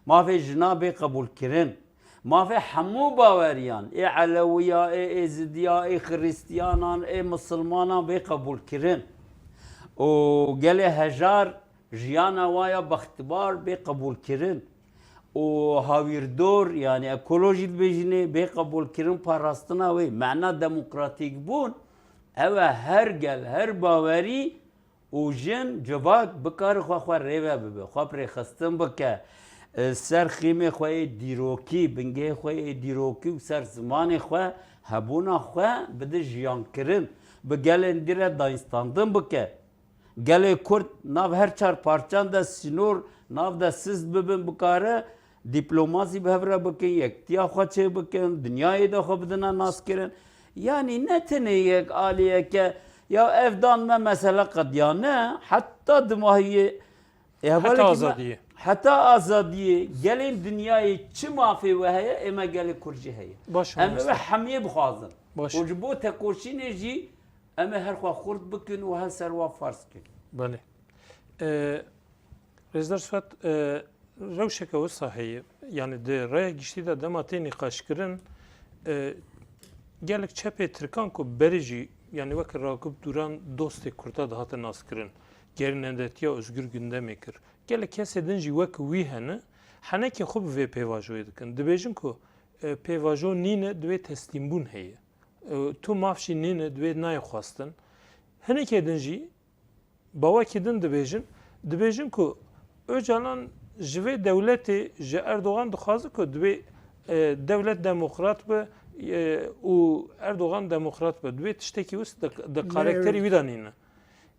Mafê jina bê qebûlkirin. Mafê hemû baweriyan, ê Elewiya, ê Êzidiya, ê Xiristiyanan, ê Misilmanan bê qebûlkirin. Û gelê hejar jiyana wa ya bextibar bê qebûlkirin. Û hawîrdor, yanî ekolojî dibêjinê, bê qebûlkirin, parastina wê. Mena demokratîkbûn, ew e her gel, her bawerî û jin, civak bikare xwe xwe rêve bibe, xwe bi rêxistin bike, e, ser xîmê xwe yê dîrokî, bingehê xwe yê dîrokî û ser zimanê xwe hebûna xwe bide jiyankirin, bi gelên dî re dayînstandin bike. Gelê Kurd nav her çar parçan de sînor, nav de sist bibin, bikare dîplomasî bi hev re bikin, yektiya xwe çê bikin, dinyayê de xwe bidine naskirin. Yanî ne tenê yek aliyeke, ya ev dan me mesele qediya, ne, heta dimahiyê, e, Heta hevalekî me, azadiyê. Heta azadiyê, gelên dinyayê çi mafê we heye, ê me gelê Kurd jî heye. Baş Em mamoste. Ê we hemiyê bixwazin. Baş. Û ji bo tekoşînê jî em ê her xwe xurt bikin û her ser wa farz bikin. Belê. E, Rêzdar Sifet, e, rewşeke wisa heye. Yanî di raya giştî de dema tê nîqaşkirin, e, gelek çepê Tirkan ku berê jî, yanî weke Ragip Duran dostê Kurda dihate naskirin, gerînedetiya Ozgur Gündemê kir. Gelek kesê din jî wek wî hene, henekê xwe bi vê pêvajoyê dikin. Dibêjin ku, e, pêvajo nîne, divê teslîmbûn heye. E, tu maf jî nîne, divê nayê xwestin. Hinekê din jî Bawekî din dibêjin, dibêjin ku Ocalan ji vê dewletê, ji Erdogan dixwaze ku divê, e, dewlet demokrat be, e, û Erdogan demokrat be. Divê tiştekî wis di, di Ne, karakterê wî de nîne.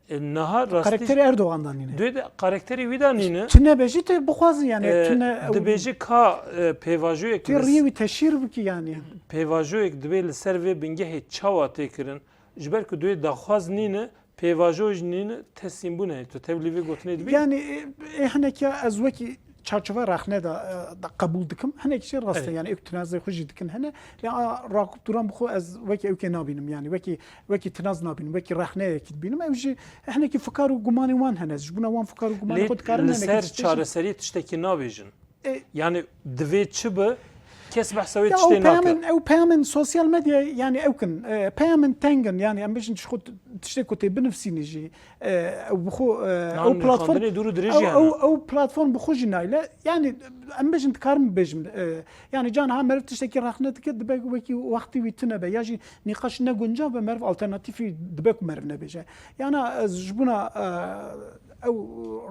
E, niha rastî Karakterê Erdogan de nîne. Divê de karakterê wî de nîne. Tu nebêjî, tu bixwazî yani, E, tu ne, dibêjî ka, e, pêvajoyek tu li riyê wî teşhîr bikî yani. Pêvajoyek divê li ser vê bingehê çawa tê kirin? Ji ber ku divê daxwaz nîne, Pêvajo jî nîne, teslîmbûn heye. Tu tevlî vê gotinê dibî? Yani, e, e, hinek ya ez wekî çarçova rexne de, e, de qebûl dikim. Hinek jî rast e, Evet. yani, ew tinazê xwe jî dikin hene. Lê a Rakup Duran bi xwe ez wekî ewkê nabînim. Yani, wekî, wekî tinaz nabînim, wekî rexneyekî dibînim. Ew jî hinekî fikar û gumanê wan hene. Ji bona wan fikar û gumanê Lê xwe dikarin li hinekî ser tiştekî çareseriyê tiştekî nabêjin. E, Yani divê çi be? Kes behsa wê Ya tiştê ew nake. peyamên, ew peyamên sosyal medya, yani ew kin, e, peyamên teng in, yani em bêjin ji xwe tiştê ku tê binivsînî jî, e, ew bi xwe, e, Nan ew platform, nirxandinê dûr û dirêj ew, jî hene. Ew, ew platform bi xwe jî nayle. Yani em bêjin, dikarim bêjim, e, yani cana ha meriv tiştekî rexne dike, dibe wekî wextî wî tune be, ya jî nîqaş ne guncav be, meriv alternatîfî dibe ku meriv nebêje. Yana ez ji bona, e, ew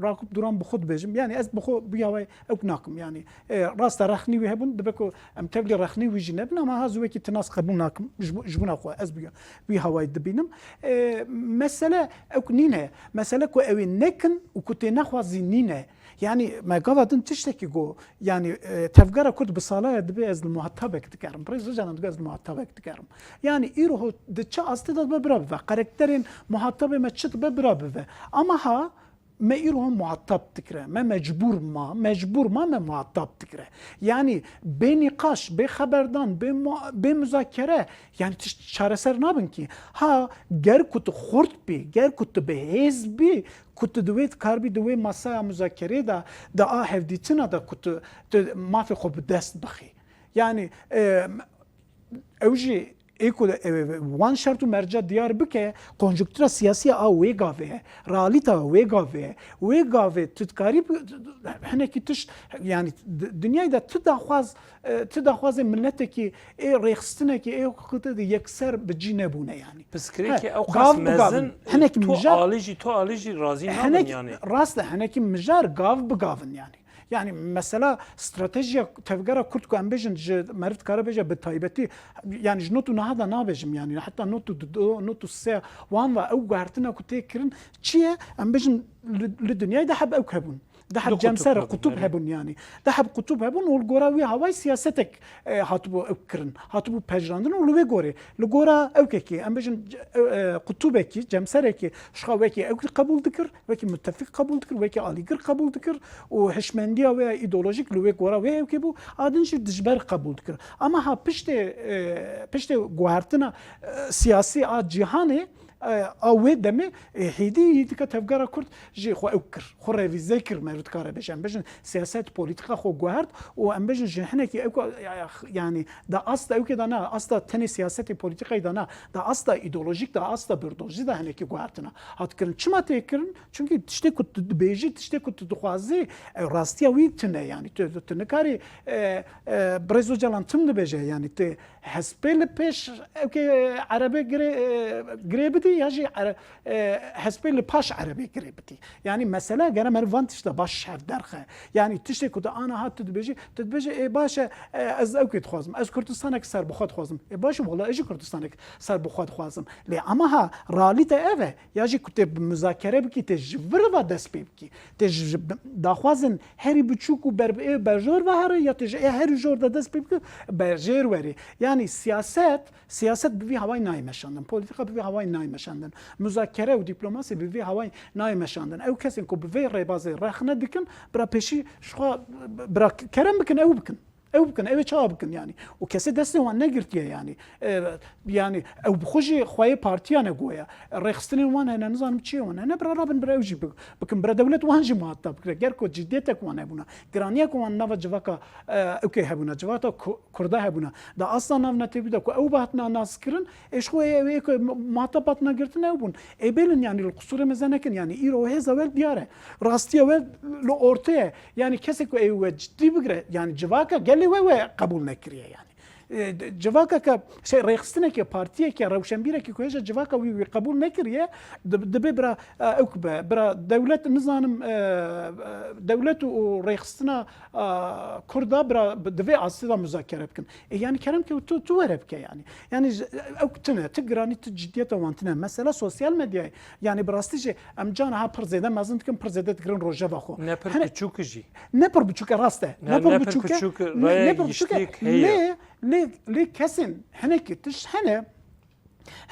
Rakup Duran bi xwe dibêjim. Yani ez bi xwe bi ya wê ew nakim. Yani, e, rast e, rexnî wî hebûn, dibe ku em tevlî rexnî wî jî nebin, ama ha ez wekî tinas qebûl nakim. Ji bo, ji bona xwe ez bi wî hawayî dibînim. E, mesele ew nîne. Mesele ku ew ê nekin û ku tê nexwazî nîne. Yani me gava din tiştekî got. Yani, e, tevgera Kurd bi sala ye dibe ez li muhatabek dikerim. Birêz Ocalan dibe ez li muhatabek dikerim. Yani îro di çi astê de dibe bira bibe. Karakterên muhatabê me çi dibe bira bibe. Ama ha me îro muhatab dikire. Me mecbûr ma, mecbûr ma me muhatab dikire. Yani bê nîqaş, bê xeberdan, bê mu-, bê muzakere, yani tişt çareser nabin kî. Ha ger ku tu xurt bî, ger ku tu bi hêz bî, ku tu di wê, dikarbî di wê masaya muzakerê de, di a hevdîtina de ku tu, tu mafê xwe bi dest bixî. Yani, e, ew jî ê ku, e, wan şert û merca diyar bike, konjunktura siyasî a wê gavê ye, realîta wê gavê ye. Wê gavê tu dikarî bi-, hinekî tişt, yani di-, dinyayê de tu daxwaz, e, tu daxwazê miletekî, ê rêxistinekî, ê hukukê de yekser bi cî nebûne yani. Pirsgirêkê He, ew qas gav bi gav in. mezin, Hinekî tu mijar alî jî, tu alî jî razî nabin Hinek yani. rast e, hinekî mijar gav bi gav in yani. Yani mesela stratejiya tevgera Kurd ku em bêjin ji meriv dikare bêje bi taybetî, yani ji not û niha de nabêjim yani, heta not û du, not û sê wan ve ew guhertina ku tê kirin çi ye? Em bêjin li, li dinyayê de heb ew hebûn. De heb Li qutub cemser, hebûn, qutub yani. hebûn yani. De heb qutub hebûn û li gora wî hawayî siyasetek, e, hatibû ew kirin, hatibû pejirandin û li wê gorê, li gora ewkekî, em bêjin, e, e, qutubekî, cemserekî, ji xwe wekî ewkî qebûl dikir, wekî mutefîk qebûl dikir, wekî alîgir qebûl dikir û hişmendiya wê ya îdeolojîk li wê gora wê ewkê bû, a din jî dijber qebûl dikir. Ama ha piştê, e, piştê guhertina, e, siyasî a cîhanê, e, a wê demê, e, hêdî yî dike tevgera Kurd jî xwe ew kir, xwe revîze kir, meriv dikare bêje. Em bêjin siyaset, polîtîka xwe guhert û em bêjin ji hinekî ew, yani da asta ewkê de ne, asta tenê siyasetê polîtîkayê de ne, da asta îdeolojîk de, asta berdozî de hinekî guhertina hat kirin. Çima tê kirin? Çunkî tiştê ku tu dibêjî, tiştê ku tu dixwazî, e, rastiya wî tune yani. Tu, tu nikarî, e, e, Birêz Ocalan tim dibêje yani. Tu hespê li pêş ewkê erebê girê, e, girê bidî ya jî ere-, e, hespê li paş erebê girê bidî. Yani mesele gere meriv van tişta baş hev derxe. Yani tiştê ku tu ana hat tu dibêjî, tu dibêjî, ê baş e, e, ez ewkê dixwazim. Ez Kurdistanek serbixwe dixwazim. Ê baş e, wala ez jî Kurdistanek serbixwe dixwazim. Lê ama ha realîte ev e. Ya jî ku tê bi muzakere bikî, tê ji vir ve dest pê bikî. Tê ji, ji daxwazin herî biçûk û ber, ê berjor ve here ya tê ji ê herî jor de dest pê bikî, berjêr werî. Yani siyaset, siyaset bi vî hawayî nayê meşandin. Polîtîka bi vî hawayî nayê meşandin. Muzakere û dîplomasî bi vî hawayî nayê meşandin. Ew kesên ku bi vê rêbazê rexne dikin, bira pêşî ji xwe, bira kerem bikin, ew bikin. Ew bikin, ew ê çawa bikin yani? Û kesê destê wan negirtiye yani. E, yani ew bi xwe jî xweyê partiya ne goya. Rêxistinên wan hene, nizanim çiyê wan hene, bira rabin bira ew jî bi-, bikin. Bira dewlet wan jî muhatap bikire. Ger ku cidiyetek wan hebûna, giraniya ku wan nava civaka, e, ewkê hebûna, civaka Ku-, Kurda hebûna. Da asta navnetewî de ku ew bi hatina naskirin, ê ji xwe ê, ê ku muhatap hatina girtin ew bûn. Ê bêlin yani li qusûrê me ze nekin yani. Îro hêza wel diyar e. Rastiya wel li ortê ye. Yani kesê ku ê we cidî bigire, yani civaka gelê we we qebûl nekiriye yani. E, civaka ke şey rêxistineke, partiyeke, rewşenbîreke ku hêja civaka wî wî qebûl nekiriye, di-, dibe bira, e, ew be, bira dewlet nizanim, e, e, dewlet û rêxistina, e, Kurda bira bi-, di vê astê de muzakere bikin. E, yani kerem ke tu, tu were bike yani. Yani ji-, ew tine, tu giranî, tu ciddiyeta wan tine. Mesela sosyal medyayê, yani bi rastî jî em cana ha pir zêde mezin dikin, pir zêde digirin rojeva xwe. Ne pir Hene-, biçûk jî. Ne pir biçûk e, rast e. Ne, ne pir ne pir biçûk e, biçûk, ne, raya ne pir biçûk e. giştîk heye. Lê, lê, lê kesên hinekî tişt hene,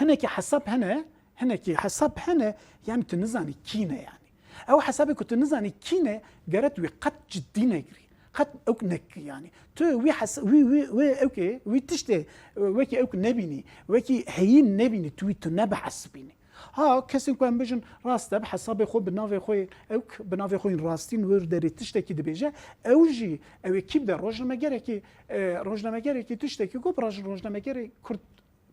hinekî hesab hene, hinekî hesab hene, yani tu nizanî kî ne yani. Ew hesabê ku tu nizanî kî ne, gere tu wî qet ciddî negirî. Qet ewk nekî yani. Tu wî hes-, wî, wî, wî ewkê, wî tiştê, e, wekî ewk nebînî, wekî heyîn nebînî, tu wî tu nebihesibînî. Ha, kesên ku em bêjin rast e, bi hesabê xwe, bi navê xwe ewk, bi navê xwe yên rastîn wir derê tiştekî dibêje, ew jî, ew ê kî bide rojnamegerekî, e, rojnamegerekî tiştekî ku bi roj-, rojnamegerê Kurd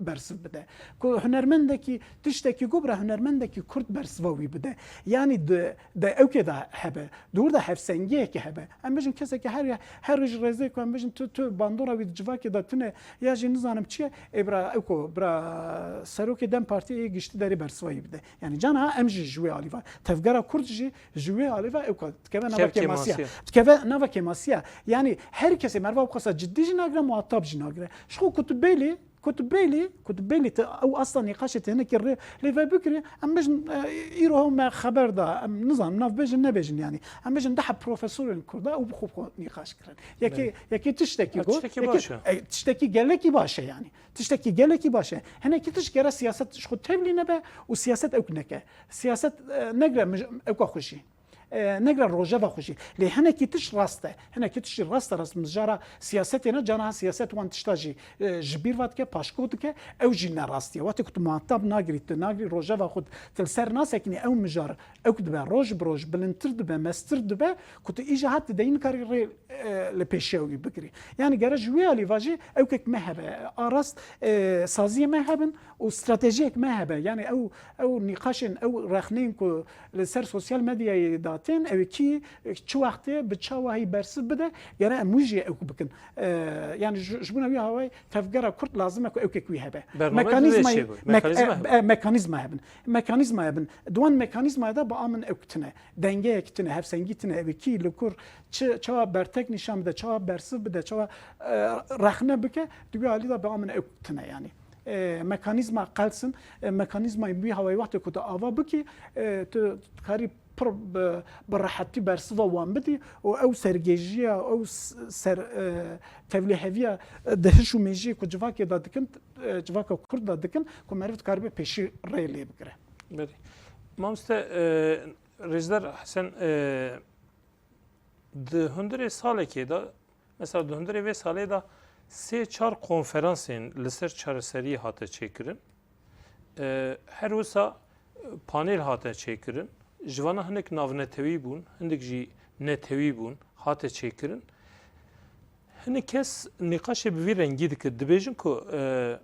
bersiv bide. Ku hunermendekî, tiştekî ku bira hunermendekî Kurd bersiva wî bide. Yanî di, di ewkê de hebe, di wir de hevsengiyekê hebe. Em bêjin kesekî her, her roj rêzê ku em bêjin tu, tu bandora wî di civakê de tune ya jî nizanim çi ye, ê bira ew ku bira serokê DEM Partiyê yê giştî derê bersiva wî bide. Yanî cana em jî ji wê alî ve. Tevgera Kurd jî ji wê alî ve ew ku dikeve nava Kevkê kêmasiya. Masiya. Dikeve nava kêmasiya. Yanî her kesê merva wexwasa ciddî jî nagire, muhatab jî nagire. Ji xwe kutubelî Kutubelî, kutubelî te ew asla nîqaşê te hinekî rê lê ve bikirî, em bêjin, e, îro me xeber da, em nizanim, nav bêjin, nebêjin yanî. Em bêjin, deha profesorên Kurda û bi xwe bi xwe nîqaş kirin. Yekê, Belê. yekê tiştekî Ha, got, tiştekî yekê, baş e. e, tiştekî gelekî baş e yanî. Tiştekî gelekî baş e. Hinekî tişt gere siyaset ji xwe tevlî nebe û siyaset ew neke. Siyaset, e, negre mij-, ewka xwe jî. E, negre rojeva xwe jî. Lê hinekî tişt rast e. Hinekî tişt jî rast e, rast mijara siyasetê ne, cana siyaset wan tişta jî, e, ji bîr ve dike, paşko dike. Ew jî ne rast e. Wextê ku tu muhatab nagirî, tu nagirî rojeva xwe, tu li ser nasekînî ew mijar, ew dibe roj bi roj, bilindtir dibe, mestir dibe, ku tu îja hat tu deyî nikarî rê, e, li pêşiya wî bigirî. Yanî gere ji wê alî ve jî ewkek me hebe. A rast, e, saziyê me hebin û stratejiyek me hebe. Yanî ew, ew nîqaşên, ew rexneyên ku li ser sosyal medyayê datên, ew ê kî, çi wextê, bi çawahî bersiv bide, gere em wî jî ew bikin. E, yanî ji, ji bona wî hawayê tevgera Kurd lazim e ku ewkek wî hebe. Bername Mekanîzmayê, divê çêbû. mek-, Mekanîzma e, hebe. e, mekanîzma hebin. Mekanîzma hebin. Di wan mekanîzmayê de bi a min ew tine. Dengeyek tine, hevsengî tine, ewê kî li kur çi, çawa bertek nîşan bide, çawa bersiv bide, çawa, e, rexne bike, di wî alî de bi a min ew tine yanî. E, mekanîzma qelsin, e, mekanîzmayên wî hawayê wextê ku tu ava bikî, e, tu dikarî pir bi, bi rehetî bersiva wan bidî û ew sergêjiya, ew s-, ser, e, tevlîheviya, e, di hiş û mêjiyê ku civakê de dikin, e, civaka Kurd de dikin, ku meriv dikaribe pêşî rê lê bigire. Belê. Mamoste, e, Rêzdar Hesen, e, di hundirê salekê de, mesela di hundirê vê salê de sê çar konferansên li ser çareseriyê hate çêkirin. E, her wisa panel hate çêkirin. Ji vana hinek navnetewî bûn, hindik jî netewî bûn, hate çêkirin. Hinek kes nîqaşê bi vî rengî dikir. Dibêjin ku, e,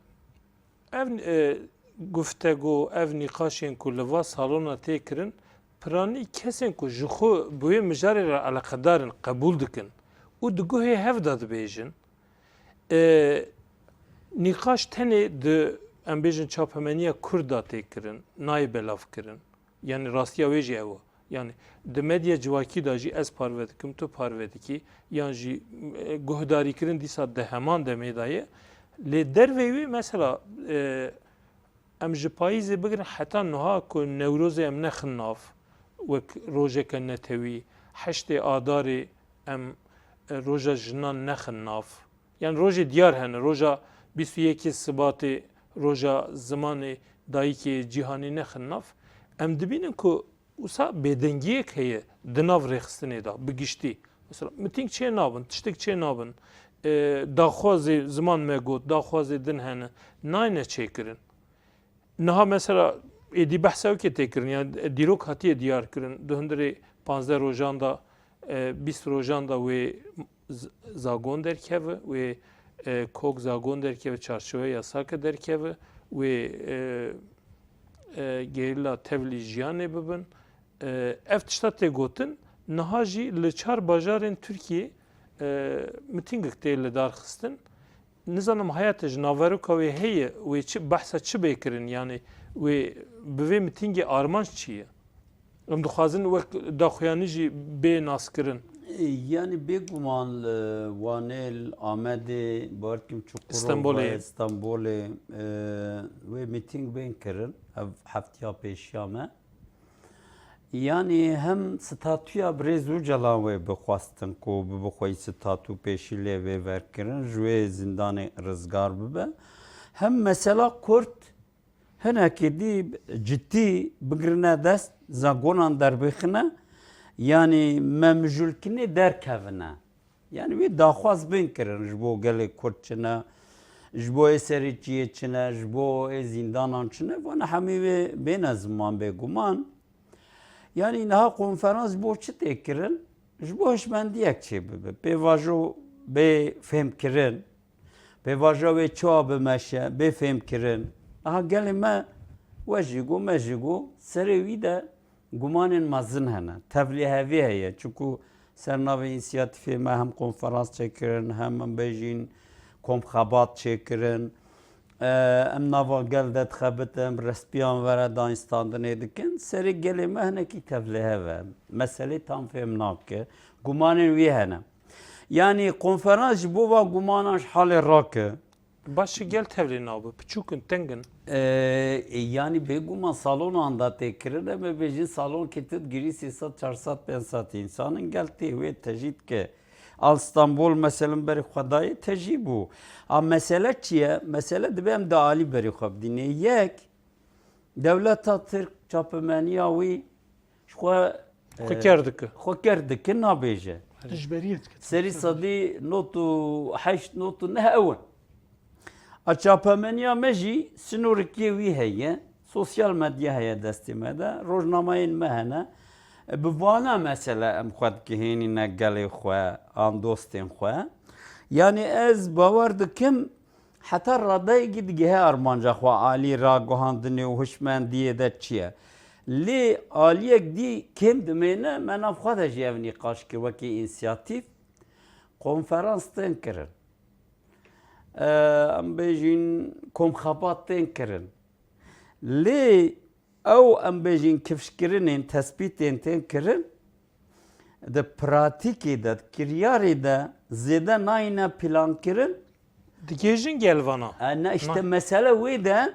ev, e, guftego, ev nîqaşên ku li va salona tê kirin, piranî kesên ku ji xwe bi wê mijarê re eleqedar in, qebûl dikin û di guhê hev de dibêjin, e, nîqaş tenê di, em bêjin, çapemeniya Kurd de tê kirin, nayê belavkirin. Yanî rastiya wê jî ew e. Yanî di medya civakî de jî ez parve dikim, tu parve dikî, yan jî, e, guhdarîkirin dîsa di heman demê de ye. Lê derveyî wê mesela, e, em ji payîzê bigirin heta niha ku Newrozê em nexin nav wek rojeke netewî, heştê Adarê em, e, roja jinan nexin nav. Yanî rojê diyar hene, roja bîst û yekê Sibatê, roja zimanê dayikê cîhanê nexin nav. Em dibînin ku wisa bêdengiyek heye di nav rêxistinê de, bi giştî. Mesela, mitîng çê nabin, tiştek çê nabin. E, daxwazê, ziman me got, daxwazê din hene, nayne çêkirin. Niha mesela êdî behsa wekê tê kirin, yani dîrok hatiye diyar kirin. Di hundirê panzdeh rojan de, e, bîst rojan de wê z-, zagon derkeve, wê, e, kok zagon derkeve, çarçoveya yasake derkeve, wê, e, e, gerîla tevlî jiyanê bibin. E, ev tişta tê gotin, niha jî li çar bajarên Tirkiyê, e, mitîngek tê lidarxistin. Nizanim haya te ji naveroka wê heye, wê çi, behsa çi bê kirin? Yanî wê bi vê mitîngê armanc çi ye? Em dixwazin wek daxuyanî jî bê naskirin. Yanî bêguman li Wanê, li Amedê, bawer dikim Çukurova, Stenbolê. Stenbolê, e, wê mitîng bên kirin. Ev heftiya pêşiya me. Yanî hem statûya birêz Ocalan wê bixwestin ku bibe xweyî statû pêşî lê bê vekirin, ji wê zîndanê rizgar bibe. Hem mesela Kurd hinekî dî cidî bigirine dest, zagonan derbixine, yanî me mijûlkirinê derkevine. Yanî wê daxwaz bên kirin ji bo gelê Kurd çi ne, ji bo ê serê çiyê çi ne, ji bo ê zîndanan çi ne, vana hemî wê bêne ziman bêguman. Yanî niha konferans ji bo çi tê kirin? Ji bo hişmendiyek çêbibe. Pêvajo bê fêhmkirin. Pêvaja wê çawa bimeşe, bê fêmkirin. Aha gelê me we jî got, me jî got, serê wî de gumanên mezin hene. Tevlîhevî heye. Çunku ser navê însiyatîfê me hem konferans çêkirin, hem em bêjîn komxebat çêkirin. E, em nava gel de dixebitin, respiyan were danîstandinê dikin. Serê gelê me hinekî tevlîhev e. Meselê tam fêm nake. Gumanên wî hene. Yanî konferans ji bo va gumanan ji halê rake. Baş e, gel tevlî nabe, piçûk in, teng in. E, e, yanî bêguman salonan da tê kirin, em ê bêjin salonkê tu digirî sê sed, çar sed, pênc sed însan in, gel tê wê tejî dike. Al Stenbol, meselen, berê xwe dayê tejî bû. A mesele çi ye? Mesele dibe em di alî berê xwe bidînê. Yek, dewleta Tirk, çapemeniya wî ji xwe, Xwe e, ker dike. Xwe ker dike, nabêje. Dijberiyê dike. Serî sedî nod û heşt, nod û neh ew in. A çapemeniya me jî sînorikê wî heye, sosyal medya heye destê me de, rojnamayên me hene. Bi vana mesele em xwe digihênîne gelê xwe an dostên xwe. Yanî ez bawer dikim heta radeyekî digihe armanca xwe alî raguhandinê û hişmendiyê de çi ye. Lê aliyek dî kêm dimêne, me nav xwe de jî ev nîqaş kir wekî însiyatîf. Konferans tên kirin. Em bêjin komxebat tên kirin. Lê ew, em bêjin kifşkirinên, tespîtên tên kirin, di pratîkê de, di kiryarê de zêde nayîne plankirin. Digihêjin gel vana? E, ne, işte Na- mesele wê de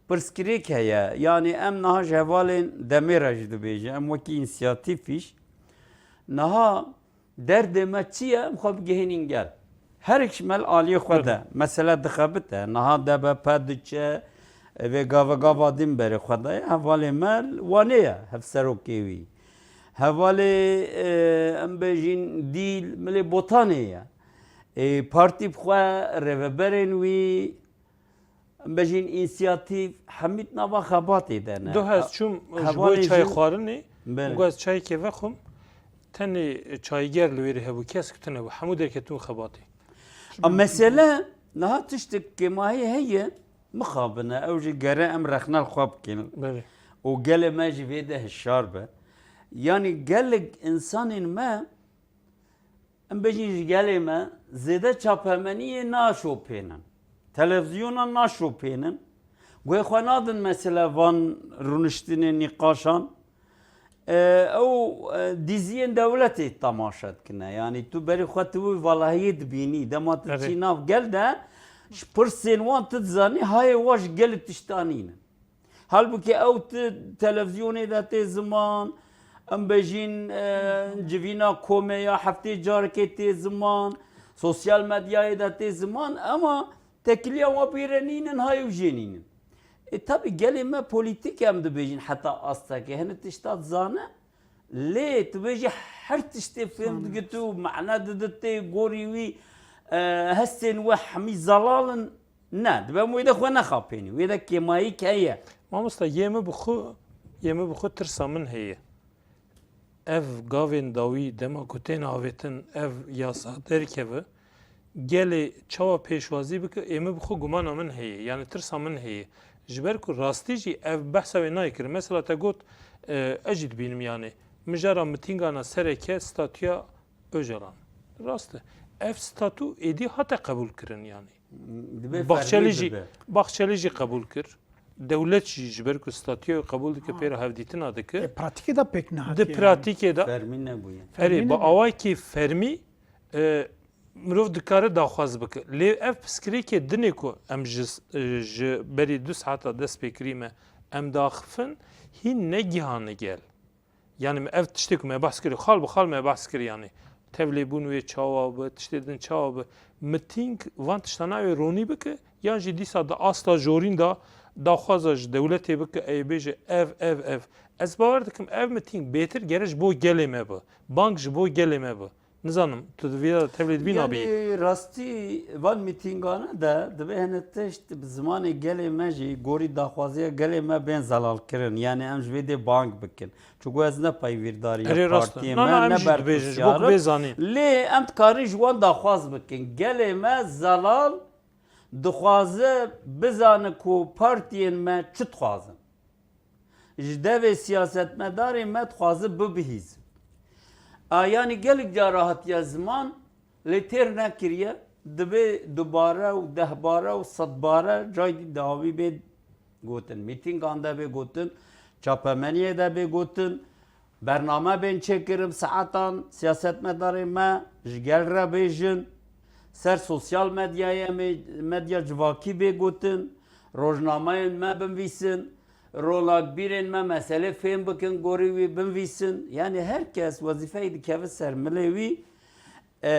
pirsgirêk heye. Yanî em niha ji hevalên demê re jî dibêjin, em wekî însiyatîf îş. Niha Derdê me çi ye? Em xwe bigihînin gel. Her yek ji me li aliyê xwe de mesele dixebite. Niha D B P diçe, vê gava gava din berê xwe de ye. Hevalê me li Wanê ye, hevserokê wî. Hevalê, e, em bêjin dîl, milê Botanê ye. E, partî bi xwe, rêveberên wî, Em bêjin însiyatîf, hemî di nava xebatê de ne. Doh ez çûm ji bo çay xwarinê, Belê. Û ez çayekê vexwim, tenê çayger li wêrê hebû, kesk tune bû, hemû derketibûn xebatê. A mesele niha tiştek kêmahî heye, mixabine, ew jî gere em rexne li xwe bikin. Belê. Û gelê me jî vê de hişyar be. Yanî gelek însanên me Em bêjin ji gelê me zêde çapemeniyê naşopênin. Televîzyona naşopênin. Guhê xwe nadin mesela van rûniştinên nîqaşan. E, ew, e, dîziyên dewletê temaşe dikine. Yanî tu berî xwe tu wî valahiyê dibînî. Dema tu Erê. çî nav gel de ji pirsên wan tu dizanî hayê wa ji gelê tişta nînin. Halbûkî ew ti televîzyonê de tê ziman, em bêjin, e, civîna komê ya heftê carekê tê ziman, sosyal medyayê de tê ziman, ema tekiliya wan pê re nînin, ha ew jê nînin. E, tabî gelê me polîtîk em dibêjin heta astekê, hinek tişta dizane, lê tu bêjî her tiştê fêm Zanim. digit û mane diditê gorî wî, e, hestên we hemî zelal in. Ne, dibe em wê de xwe nexapênî. Wê de kêmayîk heye. Mamosta, yê min bi xwe, yê min bi xwe tirsa min heye. Ev gavên dawî dema ku tên avêtin, ev yasa derkeve, gelê çawa pêşwazî bike, ê min bi xwe gumana min heye, yani tirsa min heye. Ji ber ku rastî jî ev behsa wê nayê kirin. Mesela te got, e, ez jî dibînim yani, mijara mitîngana sereke statûya Ocalan. Rast e. Ev statû êdî hate qebûl kirin yani. Dibê Baxçelî fermî jî, bibe. Baxçelî jî qebûl kir. Dewlet jî ji ber ku statûya wê qebûl dike, Ha. pê re hevdîtina dike. E, pratîkê de pêk nehatiye Di yani. pratîkê de Fermî nebûye. Erê, Fermî bi nebe. awayekî fermî, e, mirov dikare daxwaz bike. Lê ev pirsgirêkê dinê ku em ji, e, ji berî du saeta dest pê kirî me, em daxifin, hîn negihane gel. Yani me ev tiştê ku me behs kir, xal bi xal me behs kir yani. Tevlêbûn wê çawa bi, tiştê din çawa bi. Mitîng van tişta nayê ronî bike, yan jî dîsa di asta jorîn de daxwaza ji dewletê bike, ê bêje ev, ev, ev. Ez bawer dikim ev mitîng bêtir gere ji bo gelê me bi. Bang ji bo gelê me bi. Nizanim, tu di vî de tevlê dibî nabî? Yanî rastî van mîtîngane de divê hene tişt bi zimanê gelê me jî gorî daxwaziya gelê me bên zelalkirin. Yanî em ji vê dê bang bikin. Çunku ez ne peywîrdarî Erê, rast e. partiyê Na, me, na, em ne jî dibêjin, ji bo ku berpirsyar im. bê zanîn. Lê em dikarin ji wan daxwaz bikin. Gelê me zelal Dixwaze bizane ku partiyên me çi dixwazin. Ji devê siyasetmedarên me dixwaze bibihîzin. A, yanî gelek cara hatiye ziman, lê têr nekiriye, dibê dubare û dehbare û sedbare cay dî dawî bê gotin. Mîtîngan de bê gotin, çapemeniyê de bê gotin, bername bên çêkirin, saetan siyasetmedarên me ji gel re bêjin, ser sosyal medyayê em ê medya civakî bê gotin, rojnameyên me binvîsin, ronakbîrên me meselê fêm bikin, gorî wî binvîsin. Yanî her kes wezîfeyê dikeve ser milê wî. E,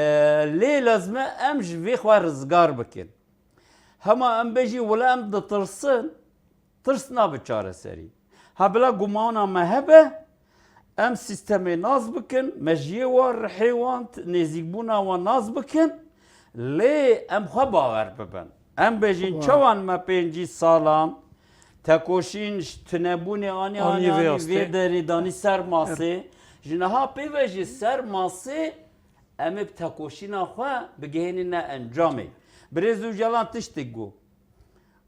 lê lazim e em ji vê xwe rizgar bikin. Hema em bêjî wila em ditirsin, tirs nabe çareserî. Ha bila gumana me hebe, em sîstemê nas bikin, mejiyê wan, rihê wan, t-, nêzîkbûna wan nas bikin, lê em xwe bawer bibin. Em bêjin Wa. çawan me pêncî salan tekoşîn ji tunebûnê anî Anî anî vê anî astê. vê derê danî ser masê. Ji niha pê ve jî ser masê em ê bi tekoşîna xwe bigihênine encamê. Birêz Ocalan tiştek got.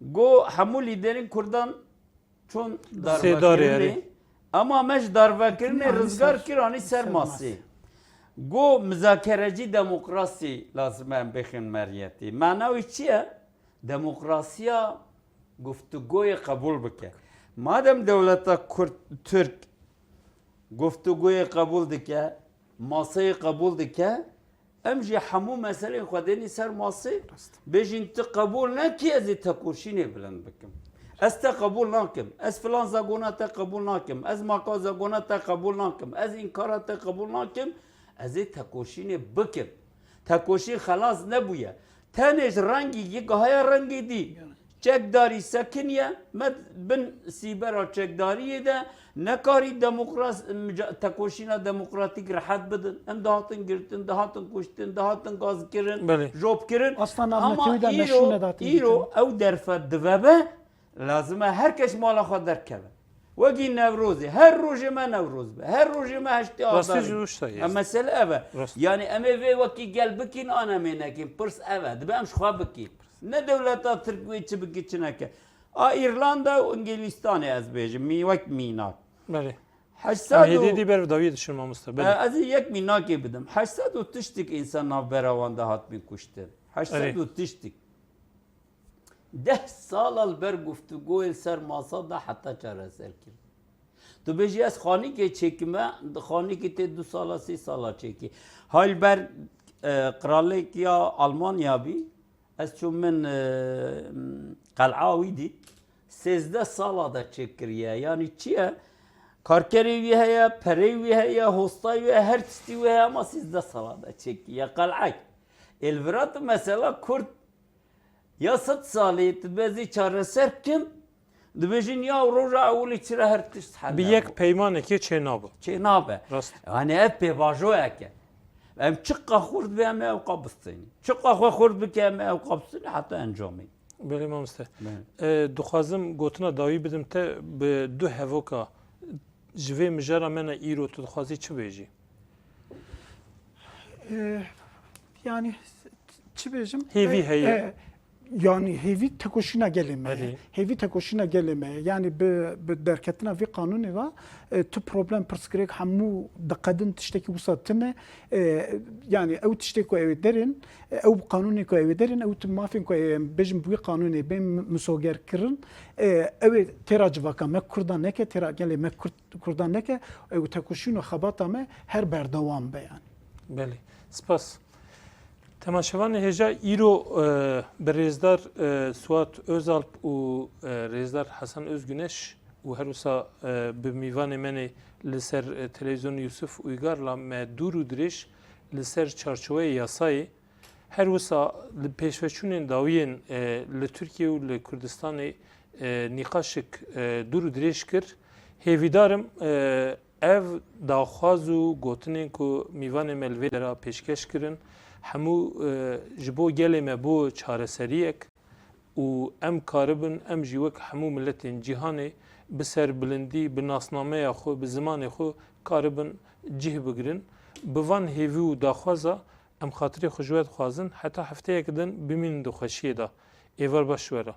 Got hemû lîderên Kurdan çûn Sêdarê darvekirinê. erê. Ama me ji darvekirinê Anî rizgar ser- kir anî ser ser masê. masê. Got mizakerecî demokrasî lazim e em bêxin meriyetê. Mana wî çi ye? Demokrasiya guftûgoyê qebûl bike. Madem dewleta Kurd, Tirk guftûgoyê qebûl dike, maseyê qebûl dike, em jî hemû meselên xwe dênî ser masê, Rast. bêjin tu qebûl nekî ez ê tekoşînê bilind bikim. Ez te qebûl nakim. Ez filan zagona te qebûl nakim. Ez maka zagona te qebûl nakim. Ez înkara te qebûl nakim. Ez ê tekoşînê bikim. Tekoşîn xelas nebûye. Tenê ji rengî yê gihaya rengê dî. Çekdarî sekiniye, me bin sîbera çekdariyê de nekarî demokras-, mica-, tekoşîna demokratîk rehet bidin. Em dihatin girtin, dihatin kuştin, dihatin gazkirin, Belê. jopkirin. Asla navnetewî Ama de îro, meşrû nedatin îro girtin. ew derfet divebe, lazim e her kes mala xwe derkeve. Wekî Newrozê, her rojê me Newroz be, her rojê me heştê Rastî Adarê. jî wişta ye. Em mesele ev e. Rast. Yani em ê vê wekî gel bikîn, an em ê nekîn. Pirs ev e. Dibe em ji xwe bikîn. Ne dewleta Tirk wê çi bike çi neke. A Îrlanda û Îngilîstanê ez bêjim, mî-, wek mînak. Belê. Heşt sed Em û hêdî dî ber bi dawiyê dişin mamoste. Belê. E, ez ê yek mînakê bidim. Heşt sed û tiştik însan navbera wan de hatibin kuştin. Heşt sed û Erê. tiştik. Deh sala li ber guftûgoyê li ser masa de heta çareser kirin. Tu bêjî ez xanîkê çêkime, xanîkê tê du sala, sê sala çêkî. Hay li ber, e, qiralêk ya Almanya bî, ez çûm min, e, qel'a wî dît. Sêzdeh sala de çêkiriye. Yanî çi ye? Karkerê wî heye, perê wî heye, hostay wî heye, her tiştî wî heye ama sêzdeh sala de çêkiriye. Qel'ek. Ê li vira tu mesela Kurd Ya sed salî tu bezî çareser kim, dibêjin ya roja ewilî çira her tişt hel Bi hebû. yek peymanekê çê nabe. Çê nabe. Rast. Yani ev pêvajoyek e. Em çiqa xurt be em ê ewqa bistînî. Çiqa xwe xurt bike em ê ewqa bistînî heta encamê. Belê mamoste. Belê. E, dixwazim gotina dawî bidim te bi du hevoka ji vê mijara me ne îro tu dixwazî çi bêjî? E, yani çi bêjim? Hêvî E, heye. e, yani hêvî tekoşîna gelê me ye. Erê. Hêvî tekoşîna gelê me ye. Yani bi, bi derketina vî qanûnê ve, e, tu problem pirsgirêk hemû diqedin tiştekî wisa tune. E, yani ew tiştê ku ew ê derin, e, ew qanûnê ku ew ê derin, ew tu mafên ku em bêjin bi wî qanûnê bên misoger kirin. E, ew ê têra civaka me Kurdan neke, têra gelê me Kurd Kurdan neke, ew tekoşîn û xebata me her berdewam be yani. Belê. Spas. Temaşevanê hêja îro, e, bi rêzdar, e, Suat Özalp û, e, rêzdar Hasan Özgüneş û her wisa, e, bi mîvanê menê li ser, e, televîzyonê Yusuf Uygar'la me dûr û dirêj li ser çarçoweyê yasayê Her wisa li pêşveçûnên dawiyên, e, li Tirkiye û li Kurdistanê, e, nîqaşek, e, dûr û dirêj kir. Hêvîdar im, e, ev daxwaz û gotinên ku mîvanê me li vê dera pêşkeş kirin, hemû, e, ji bo gelê me bû çareseriyek û em karibin, em jî wek hemû miletên cîhanê bi serbilindî, bi nasnameya xwe, bi zimanê xwe karibin cih bigirin. Bi van hêvî û daxwaza Em xatirê xwe ji we dixwazin, heta hefteyek din bimînin di xweşiyê de. Êvar baş ji we re.